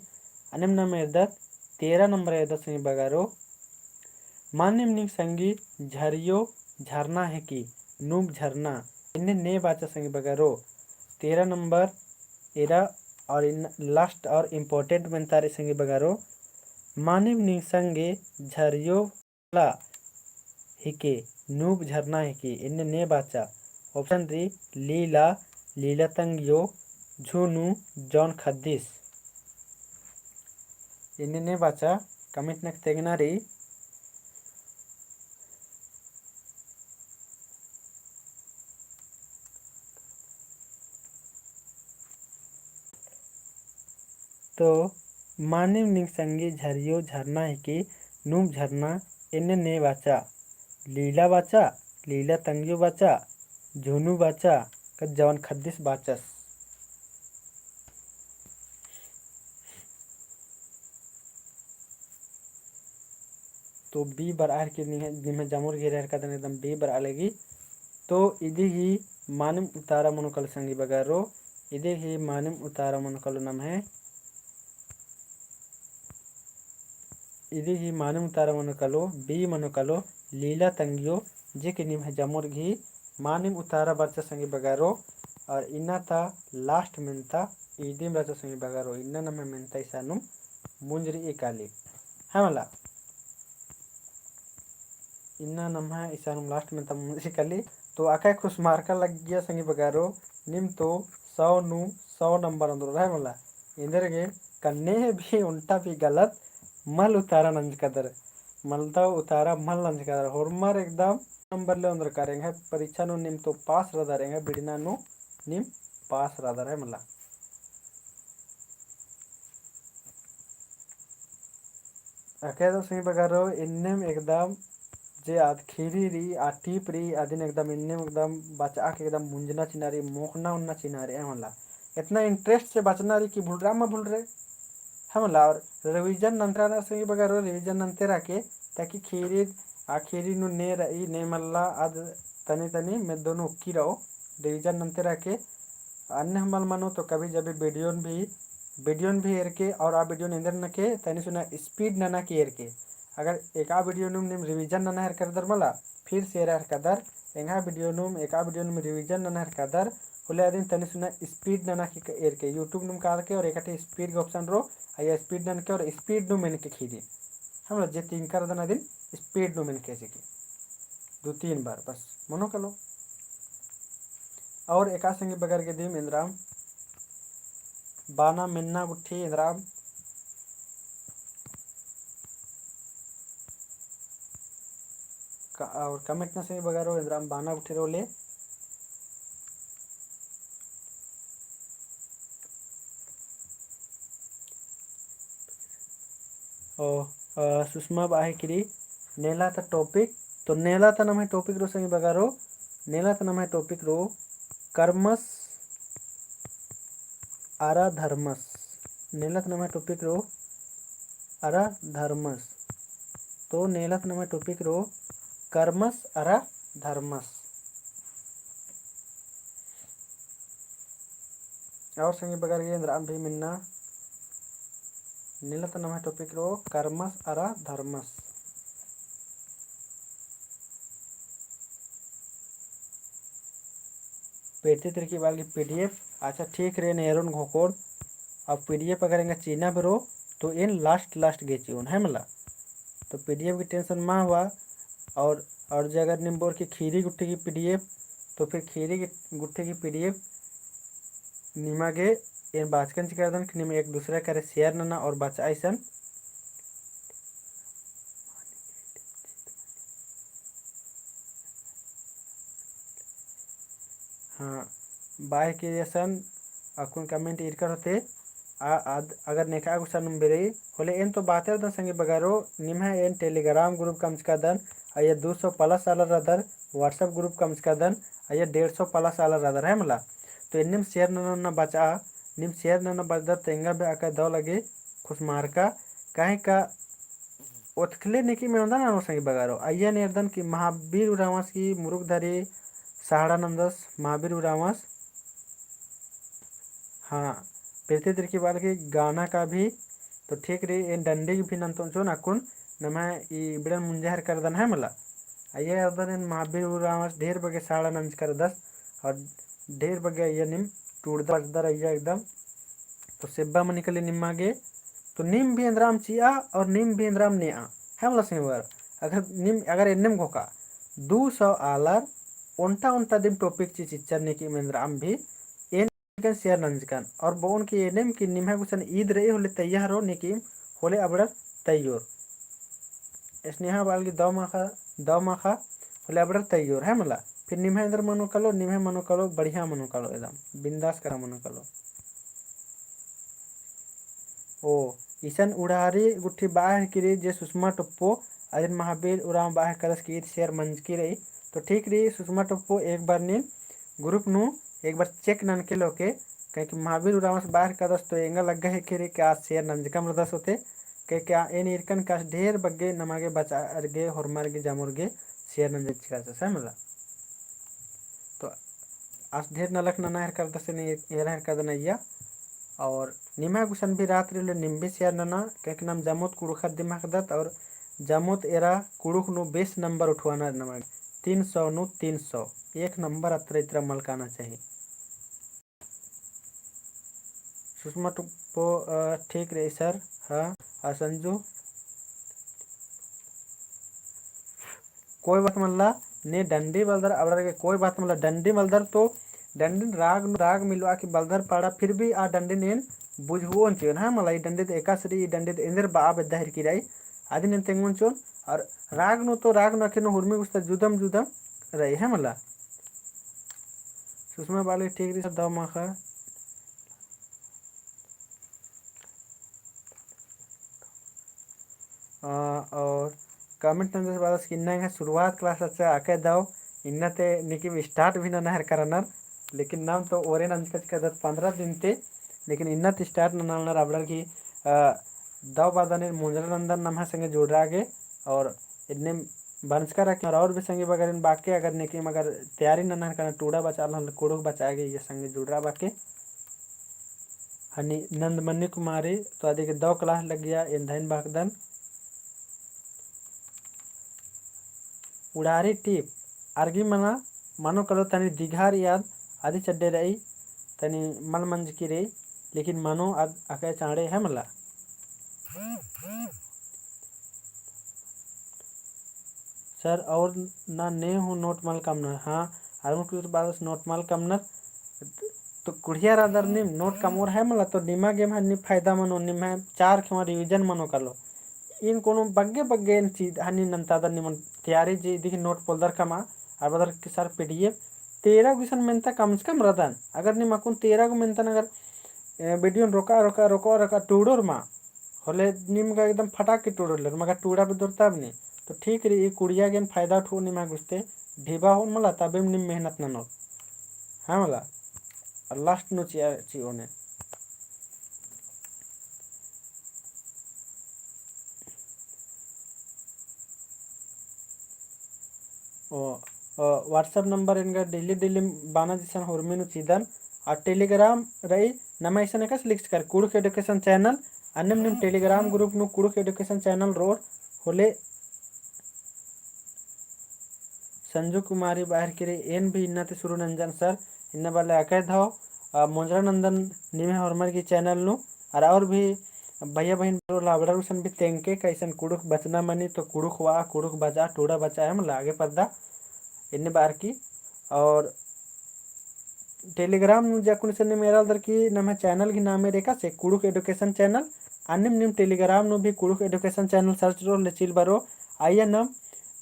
अन्नेम नाम एरदत, तेरह नंबर एरदत संगी बगरो, मानिम निंग संगी झरियो झरना हेकी, नूब झरना, एन्ने ने बाचा संगी बगरो। तेरह नंबर एरा और इन last और important मेन्ता रई संगी बगरो, मानिम निंग संगे झरियो ला हेके, नूब झरना हेके, एन्ने ने बाचा। Option रई लीला, लीला तंग्यो, झुनू, जौन खद्दिस। एन्ने ने बाचा, comment नक तेंगना रई। तो मानिम निंग संगी झरियो झरना हेके, नूब झरना, एन्ने ने बाचा। लीला बाचा, लीला तंग्यो बाचा, झुनू बाचा, का जौन खद्दिस बाचस। तो B बरआ हेरकी निम्है, निम्है जमुर घेरा हेरका दन एकदम B बरआ लगी। तो इदी ही मानिम उतारा मनो कालो संगी बगरो, इदी ही मानिम उतारा मनो कालो नम्है, इदी ही मानिम उतारा मनो कालो, B मनो कालो, लीला तंगियो, जे कि निम्है जमुर गही मानिम उतारा बरचा संगी बगरो, और इन्ना ता last मेन्ता, इदिम रहचा संगी बगरो, इन्ना नम्है मेन्ता इसानुम मुंजरी काली। है मला? इन्ना नम्है इसानुम last मेन्ता मुंजरी काली। तो अकय खुसमारका लग्गिया संगी बगरो, नीम तो सौ नू सौ नंबर ओन्द्रओर है मला। एन्देरगे कन्ने भी ओन्टा भी गलत मल उतारा नंजकादर, मलदव उतारा मल नंजकादर, होरमर एकदम नंबर ले ओन्द्रकर, एंग्है परीक्षा नू नीम तो पास रअदर, एंग्है बिड़ना नू नीम पास रअदर है मला। अकय तो संगी बगरो, एन्नेम एकदम जे आद खीरी रई, आ टीप रई, अदिन एकदम एन्नेम एकदम बचआ के एकदम मुंजना चिना रई, मोख़ना ओन्ना चिना रई, है मला। एतना interest से बचना रई कि भुलरआ मा भुलरआ, है मला। और revision नन्तरा ना संगी बगरो, revision नन्ते रअके, ताकि खीरी, आ खीरी नू ने रई, ने मल्ला, आद तनी तनी मेद्दो नू ओक्की रओ, revision नन्ते रअके। अन्ने हम्मल मनो तो कभी जब भी video भी, video भी एरके और आ video एन्देर नना के तनी सुना speed नना के एरके। अगर एका video नुम नीम revision नना हेरकदर मला, फिर से एरा हेरकदर, एंग्है video नुम, एका video नुम revision नना हेरकदर, होले अदिन तनी सुना speed नना के एरके, YouTube नुम कादके और एकाठे speed के option रओ, अइय्या speed ननके और speed नुम एनके खीरी। है मला जे तिंकर दन अदिन speed नुम एनके चिके। दो तीन बार बस मनो कालो। और एका संगी बगर गे दिम एन्द्राम बाना मेन्ना गुट्ठी एन्द्राम का-, और comment ना संगी बगरो एन्द्राम बाना गुट्ठी रोले। ओ, अ, सुषमा बाहे किरी, नेला ता topic, तो नेला ता नम्है topic रो संगी बगरो, नेला ता नम्है topic रो कर्मस अरा धर्मस, नेला ता नम्है topic रो अरा धर्मस, तो नेला ता नम्है topic रो कर्मस अरा धर्मस। और संगी बगर गे एन्द्राम भी मेन्ना, नेला ता नम्है topic रो कर्मस अरा धर्मस। पेरती तिरकी बाल की PDF, अच्छा ठीक रई, एन एरोन घोकोन। अब PDF अगर एंगा चिअना बेरो, तो एन last last गे चिओन, है मला। तो PDF की tension मा हुआ, और, और जे अगर नीम बोर की खीरी गुट्ठी की PDF, तो फिर खीरी की गुट्ठी की PDF निमा गे एन बाचकन चिकरदन कि नीम एक दूसरा करे share नना और बचआ इसन। हाँ, बाय के असन अक्कुन comment ईरकर होते। आ, आद-, अगर नेखा गुसन नुम बेरई, होले एन तो बातेर दन संगी बगरो, निम्है एन Telegram group कमचका दन, अइय्या दो सौ plus आलर रअदर, WhatsApp group कमचका दन, अइय्या डेढ़ सौ plus आलर रअदर, है मला। तो एन्नेम share नना ना बचआ, नीम share नना बचदर तो एंगा भी अकय दव लगे खुसमारका, काहे का ओतखले नेकी में ओन्दा ना संगी बगरो। अइय्या एन एरदन कि महावीर उराँवस की मुरुक धरी सहाड़ा नन्दस, महावीर उराँवस। हाँ, पेरती तिरकी बाल की गाना का भी, तो ठीक रई, एन डंडी की भी नन्तोन चिओन अक्कुन, नम्है ई बिड़न मुंजा हेरकर दन है मला। अइय्या एरदन एन महावीर उराँवस ढेर बग्गे सहाड़ा नंजकर दस, और ढेर बग्गे अइय्या नीम टूड़दर बचदर अइय्या एकदम। तो सेब्बा मनी काली निम्मा गे, तो नीम भी एन्द्राम चिआ और नीम भी एन्द्राम नेआ, है मला संगी बगर। अगर नीम, अगर एन्नेम घोखा, दो सौ आलर ओन्टा ओन्टा दिम topic ची चिच्चर नेकी में एन्द्राम भी एन share नंजकन। और बओन कि एन्नेम कि निम्है गुसन ईद रई होले तैयार रओ नेकी होले अबड़र तैयोर। स्नेहा बाल की दव माखा, दव माखा होले अबड़र तैयोर है मला। फिर निम्है एन्देर मनो कालो, निम्है मनो कालो, बढ़िया मनो कालो, एकदम बिंदास करा मनो कालो। ओ, इसन उड़ारी गुट्ठी बाहर की रई जे सुषमा टोप्पो, अदिन महावीर उराँव बाहर करस की ईद share मंजकी रई। तो ठीक रई सुषमा टोप्पो, एक बार नीन group नू एक बार check ननके लोके, काहे कि महावीर उराँवस बाहर करस तो एंगा लग्गा है कि रई कि आ share नंजकम रदस होते, के क्या एन ईरकन का आस ढेर बग्गे नमा गे बचआ गे, होरमर गे, जमोर गे share नंजर चिका से, है मला। तो आस ढेर नलख नना हेरकर दस ने एरा हेरकर दन अइया। और निम्है गुसन भी रअदर होले नीम भी share नना, क्योंकि नाम जमोत कुँड़ुख़ दिम हकदत और जमोत एरा कुँड़ुख़ नू best number उठवाना नमा गे। तीन सौ नू तीन सौ, एक number अत्रा इत्रा मल काना चाहिए। सुषमा टुप्पो, अ, ठीक रई sir। हाँ, आ संजू। कोई बात मल्ला, ने डंडी बलदर अबड़र गे कोई बात मल्ला, डंडी बलदर तो डंडी राग नू, राग मिलवा की बलदर पाड़ा, फिर भी आ डंडी नेन बुझुओन चिओन, हाँ मला, ई डंडी तो एकासे रई, ई डंडी तो एन्देर बआ बेद्दा हेरकी रई, अदिन एन तेंगोन चिओन, और राग नू तो राग नू अखिन उर्मी गुस्ता जुदम जुदम रई, है मला। सुषमा बाली ठीक रई sir, दव माखा। आ, और comment नंजर से बादस कि इन्ना एंग्है शुरुआत class रहचा अकय दव, इन्ना ते नीकिम start भी नना हेरकर रअनर, लेकिन नाम तो ओरे नंजका चिका दत पन्द्रह दिन ते, लेकिन इन्ना ते start नना लगनर अबड़र की, आ, दव बअदन एन मोंजरा नंदन नम्है संगे जुड़रआ गे, और इन्नेम बरचका रअकी और भी संगी बगरिन बाके, अगर नीकिम अगर तैयारी नना हेरकर रअनर टूड़ा बचआ लहन कुँड़ुख़ बचआ गे, इय्या संगे जुड़रआ बाके। हनी नंदमनी कुमारी, तो अदी गे दव class लग्गिया, एन धइन बअदन। उड़ारी टीप, अरगी मना, मनो कलो तनी दिघार याद, अदी चड्डे रई, तनी मल मंजकी रई, लेकिन मनो अद अकय चाँड़े है मला। Sir, और ना ने हूँ note मल कमनर। हाँ, आर मुख्य रूप से बादस note मल कमनर। तो कुड़िया रअदर नीम note कमओर है मला, तो निमा गे एम्है नी फायदा मनो, निम्है चार खेवा revision मनो कलो। इन कोनो बग्गे बग्गे एन चीज हनी नन्तादन निमन तैयारी जे दिख note पोलदर कमआ, आर बअदर कि sir PDF तेरह गो इसन मेन्ता कम से कम रअदन। अगर नीम अक्कुन तेरह गो मेन्तन अगर, ए, video न रोका, रोका, रोका, रोका, टूड़ोर मा, होले नीम गा एकदम फटाक के टूड़ोर लेर, मगर टूड़ा बेद्दोर तब नी। तो ठीक रई, ई कुड़िया गे एन फायदा उठो निम्है गुस्ते, ढिबा होन मला, तबेम नीम मेहनत ननोर। हाँ मला, और last नू चिआ, चिओन एन। ओ, ओ, WhatsApp number एन गा daily daily बअना जिसन होरमी नू चिदन। और Telegram रई, नमा इसन एकासे लिखचकर कुँड़ुख़ education channel, अन्नेम नीम Telegram group नू कुँड़ुख़ education channel रओर होले संजू कुमारी बअर की रई, एन भी इन्ना ते शुरू नंजन sir, इन्ना बले अकय दव, आ, मोंजरा नंदन निम्है होरमर की channel नू, और, और भी भैया बहिन बरओर ला अबड़र गुसन भी तेंगके कइसन कुँड़ुख़ बचना मनी, तो कुँड़ुख़ बआ, कुँड़ुख़ बचआ, टूड़ा बचआ है मला आगे परदा, इन्ने बअर की, और Telegram नू जे अक्कुन इसन नीम एरा लगदर की नम्है channel गही नामे रई एकासे कुँड़ुख़ education channel, अन्नेम नीम Telegram नू भी कुँड़ुख़ education channel search रओ, ले चिल बरओ, अइय्या नाम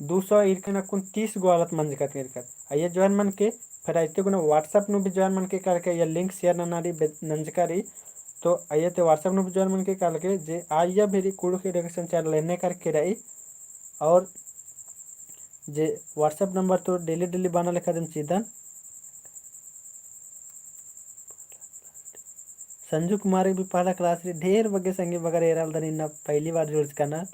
दू सौ ईरकन अक्कुन तीस गो आलत मंजकत ईरकत। अइय्या join मनके, फिर अइते गुना WhatsApp नू भी join मनके कालके, अइय्या link share नना रई बे-, नंजका रई, तो अइय्या ते WhatsApp नू भी join मनके कालके, जे अइय्या भी रई कुँड़ुख़ education channel एन्ने करके रई, और जे WhatsApp number तो daily daily बअना लेखा दिम चिदन। संजू कुमारी भी पहला class रई, ढेर बग्गे संगी बगर एरा लगदन, इन्ना पहली बार जुड़चका रअनर।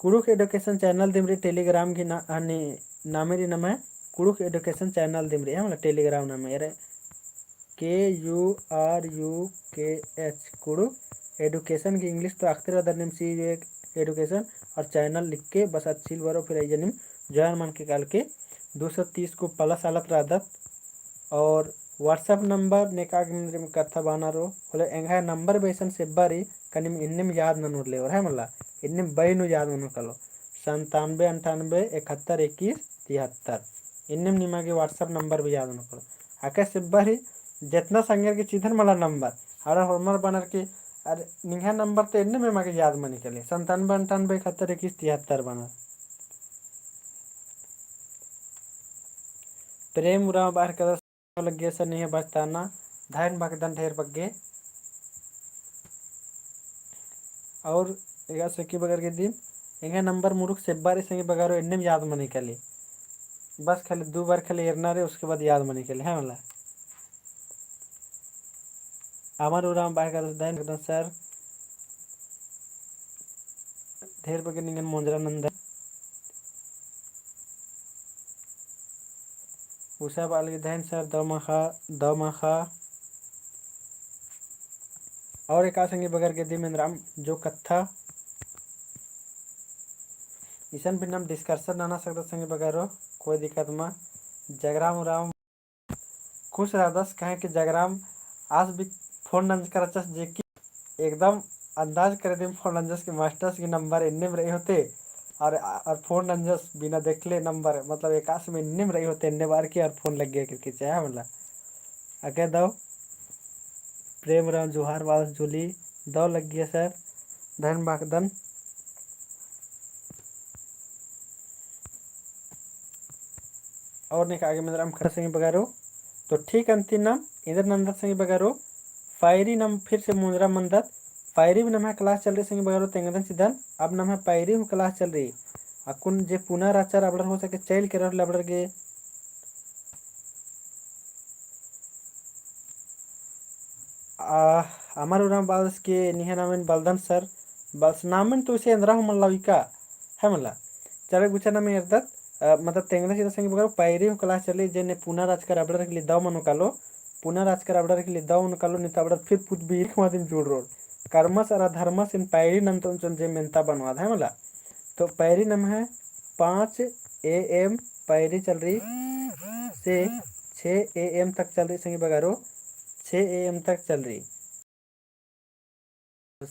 कुँड़ुख़ education channel दिम रई Telegram गही ना-, हनी नामे रई नम्है कुँड़ुख़ education channel दिम रई, है मला Telegram नामे एरा K U R U K H, Kurukh education गही English तो अख़तरे रअदर नीम, C U K H education और channel लिखके बस अद चिल बरओ, फिर अइय्या नीम join मनके कालके दू सौ तीस गो plus आलत रअदत। और WhatsApp number नेका गे नीम कत्था बअना रओ, होले एंग्है number भी अइसन सेब्बा रई, का नीम इन्नेम याद ननोर ले, और है मला, इन्नेम बई नू याद ननोर कलो, संतानबे अंठानबे इकहत्तर इक्कीस तिहत्तर। इन्नेम निमा गे WhatsApp number भी याद ननोर कलो। अकय सेब्बा रई, जेतना संगेर गे चिदन मला number, अरा होरमर बअनर की, अरे निंग्है number तो एन्नेम एमा गे याद मनी कली, संतानबे अंठानबे इकहत्तर इक्कीस तिहत्तर बअनर। प्रेम उराँव बअर कदस लग्गिया sir, निंग्है बचताना धइन बअदन ढेर बग्गे। और एका संगी बगर गे दिम, एंग्है number मुरुख सेब्बा रई संगी बगरो, एन्नेम याद मनी कली। बस खाली दू बार खाली एरना रई, उसके बाद याद मनी कली, है मला। अमर उराँव बअर कदस धइन बअदन sir। ढेर बग्गे निंगन मोंजरा नंदर। उसा बाल के दहन सर दव माखा, दव माखा। और एका संगी बगर गे दिम एन्दराम जो कत्था इसन भी नाम discussion नना सकदत संगी बगरो, कोई दिक्कत मा। जगराम उराँव खुश रअदस, काहे कि जगराम आस भी phone नंजका रहचस, जे कि एकदम अंदाज करे दिम phone नंजस कि मास्टर्स की number एन्नेम रई होते, और, और phone नंजस बिना देखले number, मतलब एकासे में एन्नेम रई होते, एन्ने बार की और phone लग्गी करके चाहे मला। अके दव प्रेम उराँव जोहार बादस जुली, दव लग्गी सर, धन बाकदन। और नेका आगे मेंदराम खरा संगी बगरो। तो ठीक अन्ती नाम एन्देर नंदत संगी बगरो, पैरी नाम फिर से मोंजरा मन्दत। पैरी भी नम्है class चल रई संगी बगरो, तेंगदन चिदन। अब नम्है पैरी हूँ class चल रई। अक्कुन जे पुना रहचर अबड़र हो सके चइल केरर होले अबड़र गे। आ, अमर उराँव बादस के निंग्है नामेन बलदन सर, बस नामेन तो उसे एन्दरा हूँ मल्ला उइका, है मला। चले गुचा नामे एरदत, अ, मतलब तेंगदन चिदन संगी बगरो, पैरी हूँ class चली, जे ने पुना रहचकर अबड़र के लिए दव मनो कालो, पुना रहचकर अबड़र के लिए दव मनो कालो, निता अबड़र फिर पुत बीरिख मादिम जुड़रोर। कर्मस अरा धर्मस एन पैरी नन्तोन चोन जे मेन्ता बनवाद, है मला। तो पैरी नम्है पाँच A M पैरी चल रई, से छः A M तक चल रई संगी बगरो, छः A M तक चल रई।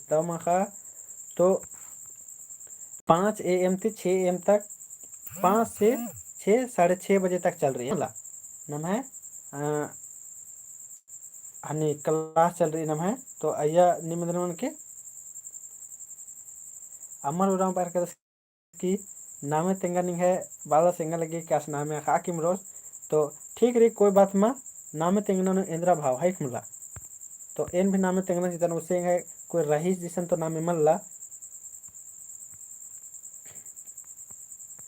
दव माखा तो पाँच A M ती छः A M तक, पाँच से छः, साढ़े छः बजे तक चल रई है मला। नम्है, अ, हनी class चल रई नम्है, तो अइय्या निमंत्रण के अमर उराँव बअर के कि नामे तेंगा निंग्है बादस एंगा लग्गी कि आस नामे अख़ा किमरोस, तो ठीक रई, कोई बात मा, नामे तेंगना नू एन्दरा भाव है मला। तो एन भी नामे तेंगना चिदन उसे एंग्है कोई रहीस जिसन तो नामे मल्ला।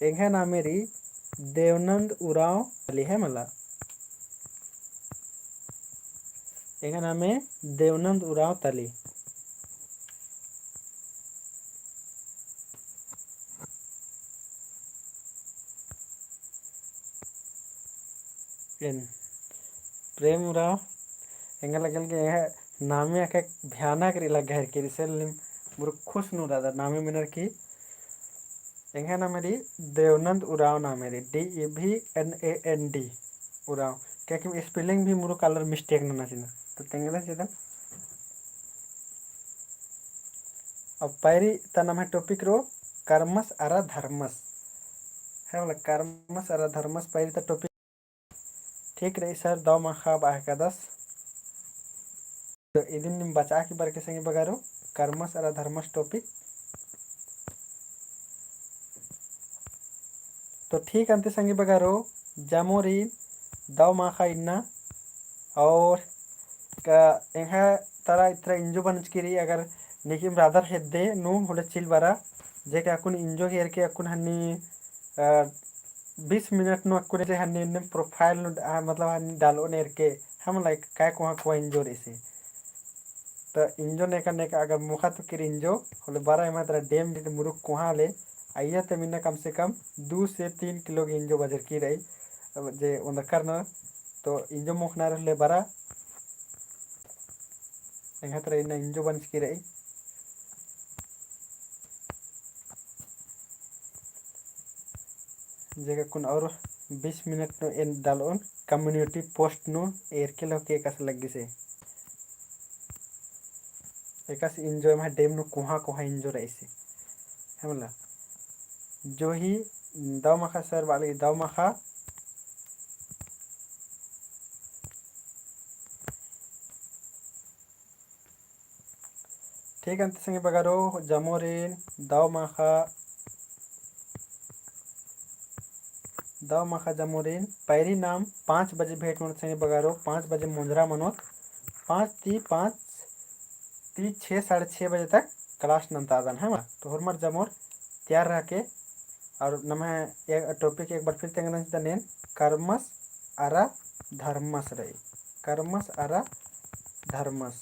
एंग्है नामे रई देवनंद उराँव तली है मला। एंग्है नामे देवनंद उराँव तली। एन प्रेम उराँव एंगा लगल के एंग्है नामे अके भयानक रई लग्गा हेरके रई, से नीम मुरुख खुश नू रअदर नामे मेनर की। एंग्है नामे रई देवनंद उराँव नामे रई, D E V N A N D Oraon. क्योंकि spelling भी मुरुख आलर mistake नना चिना। तो तेंगदन चिदन। अब पैरी ता नम्है topic रओ कर्मस अरा धर्मस। है मला, कर्मस अरा धर्मस पैरी ता topic। ठीक रई सर, दव माखा बअर कादस। तो इदिन नीम बचा की बरके संगी बगरो, कर्मस अरा धर्मस topic। तो ठीक अन्ती संगी बगरो, जमोरिन दव माखा इन्ना, और का एंग्है तरा इतरा इंजो बनचकी रई, अगर नीकिम रअदर हेद्दे नू होले चिल बरा, जे के अक्कुन इंजो हेरके अक्कुन हन्नी, अ, बीस मिनट नू अक्कुन जे हन्नी इन्ने profile नू, अ, मतलब हन्नी डालओन एरके, है मला, काय कोहाँ कोहाँ इंजो रई से। तो इंजो नेका नेका अगर मोख़ा तुक्की रई इंजो, होले बरा एम्है तरा डैम जे मुरुख कोहाँ ले, अइय्या ता इन्ना कम से कम दू से तीन किलो गे इंजो बजरकी रई, जे ओन्दरकर ना, तो इंजो मोख़ना रई होले बरा, एंग्है तरा इन्ना इंजो बनचकी रई। जे का अक्कुन और बीस मिनट नू एन डालओन community post नू एरके लगे एकासे लग्गी से। एकासे इंजो एम्है डैम नू कोहाँ कोहाँ इंजो रई से। है मला। जो ही दव माखा सर बाली दव माखा। ठीक अन्ती संगी बगरो, जमोरिन दव माखा, दव माखा जमोरिन, पैरी नाम पाँच बजे भेंट मनोत संगी बगरो, पाँच बजे मोंजरा मनोत, पाँच ती पाँच ती छः, साढ़े छः बजे तक class नन्तादन, है मला। तो होरमर जमोर तैयार रहके, और नम्है ए-, topic एक बार फिर तेंगदन चिदन एन, कर्मस अरा धर्मस रई। कर्मस अरा धर्मस।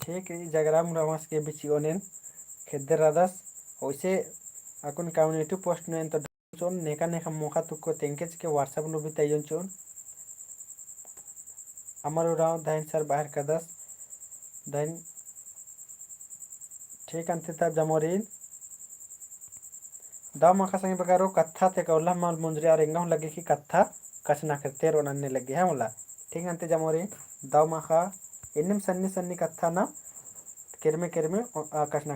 ठीक, ई जगराम रवस के भी चिओन एन खेद्दे रअदस। ओइसे अक्कुन community post नू एन तो चिओन, नेका नेका मोख़ा तुक्को तेंगके चिके WhatsApp नू भी तइयोन चिओन। अमर उराँव धइन सर बाहर कदस धइन। ठीक अन्ते तब जमोरिन। दव माख़ा संगी बगारो कत्था ते कौला मल मुंजरी और एंगा हूँ लग्गी कि कत्था कछनखरतेर ओन अन्ने लग्गी है मला। ठीक अन्ते जमोरिन दव माख़ा एन्नेम सन्नी सन्नी कत्था ना केरमे केरमे, अ, कछनखर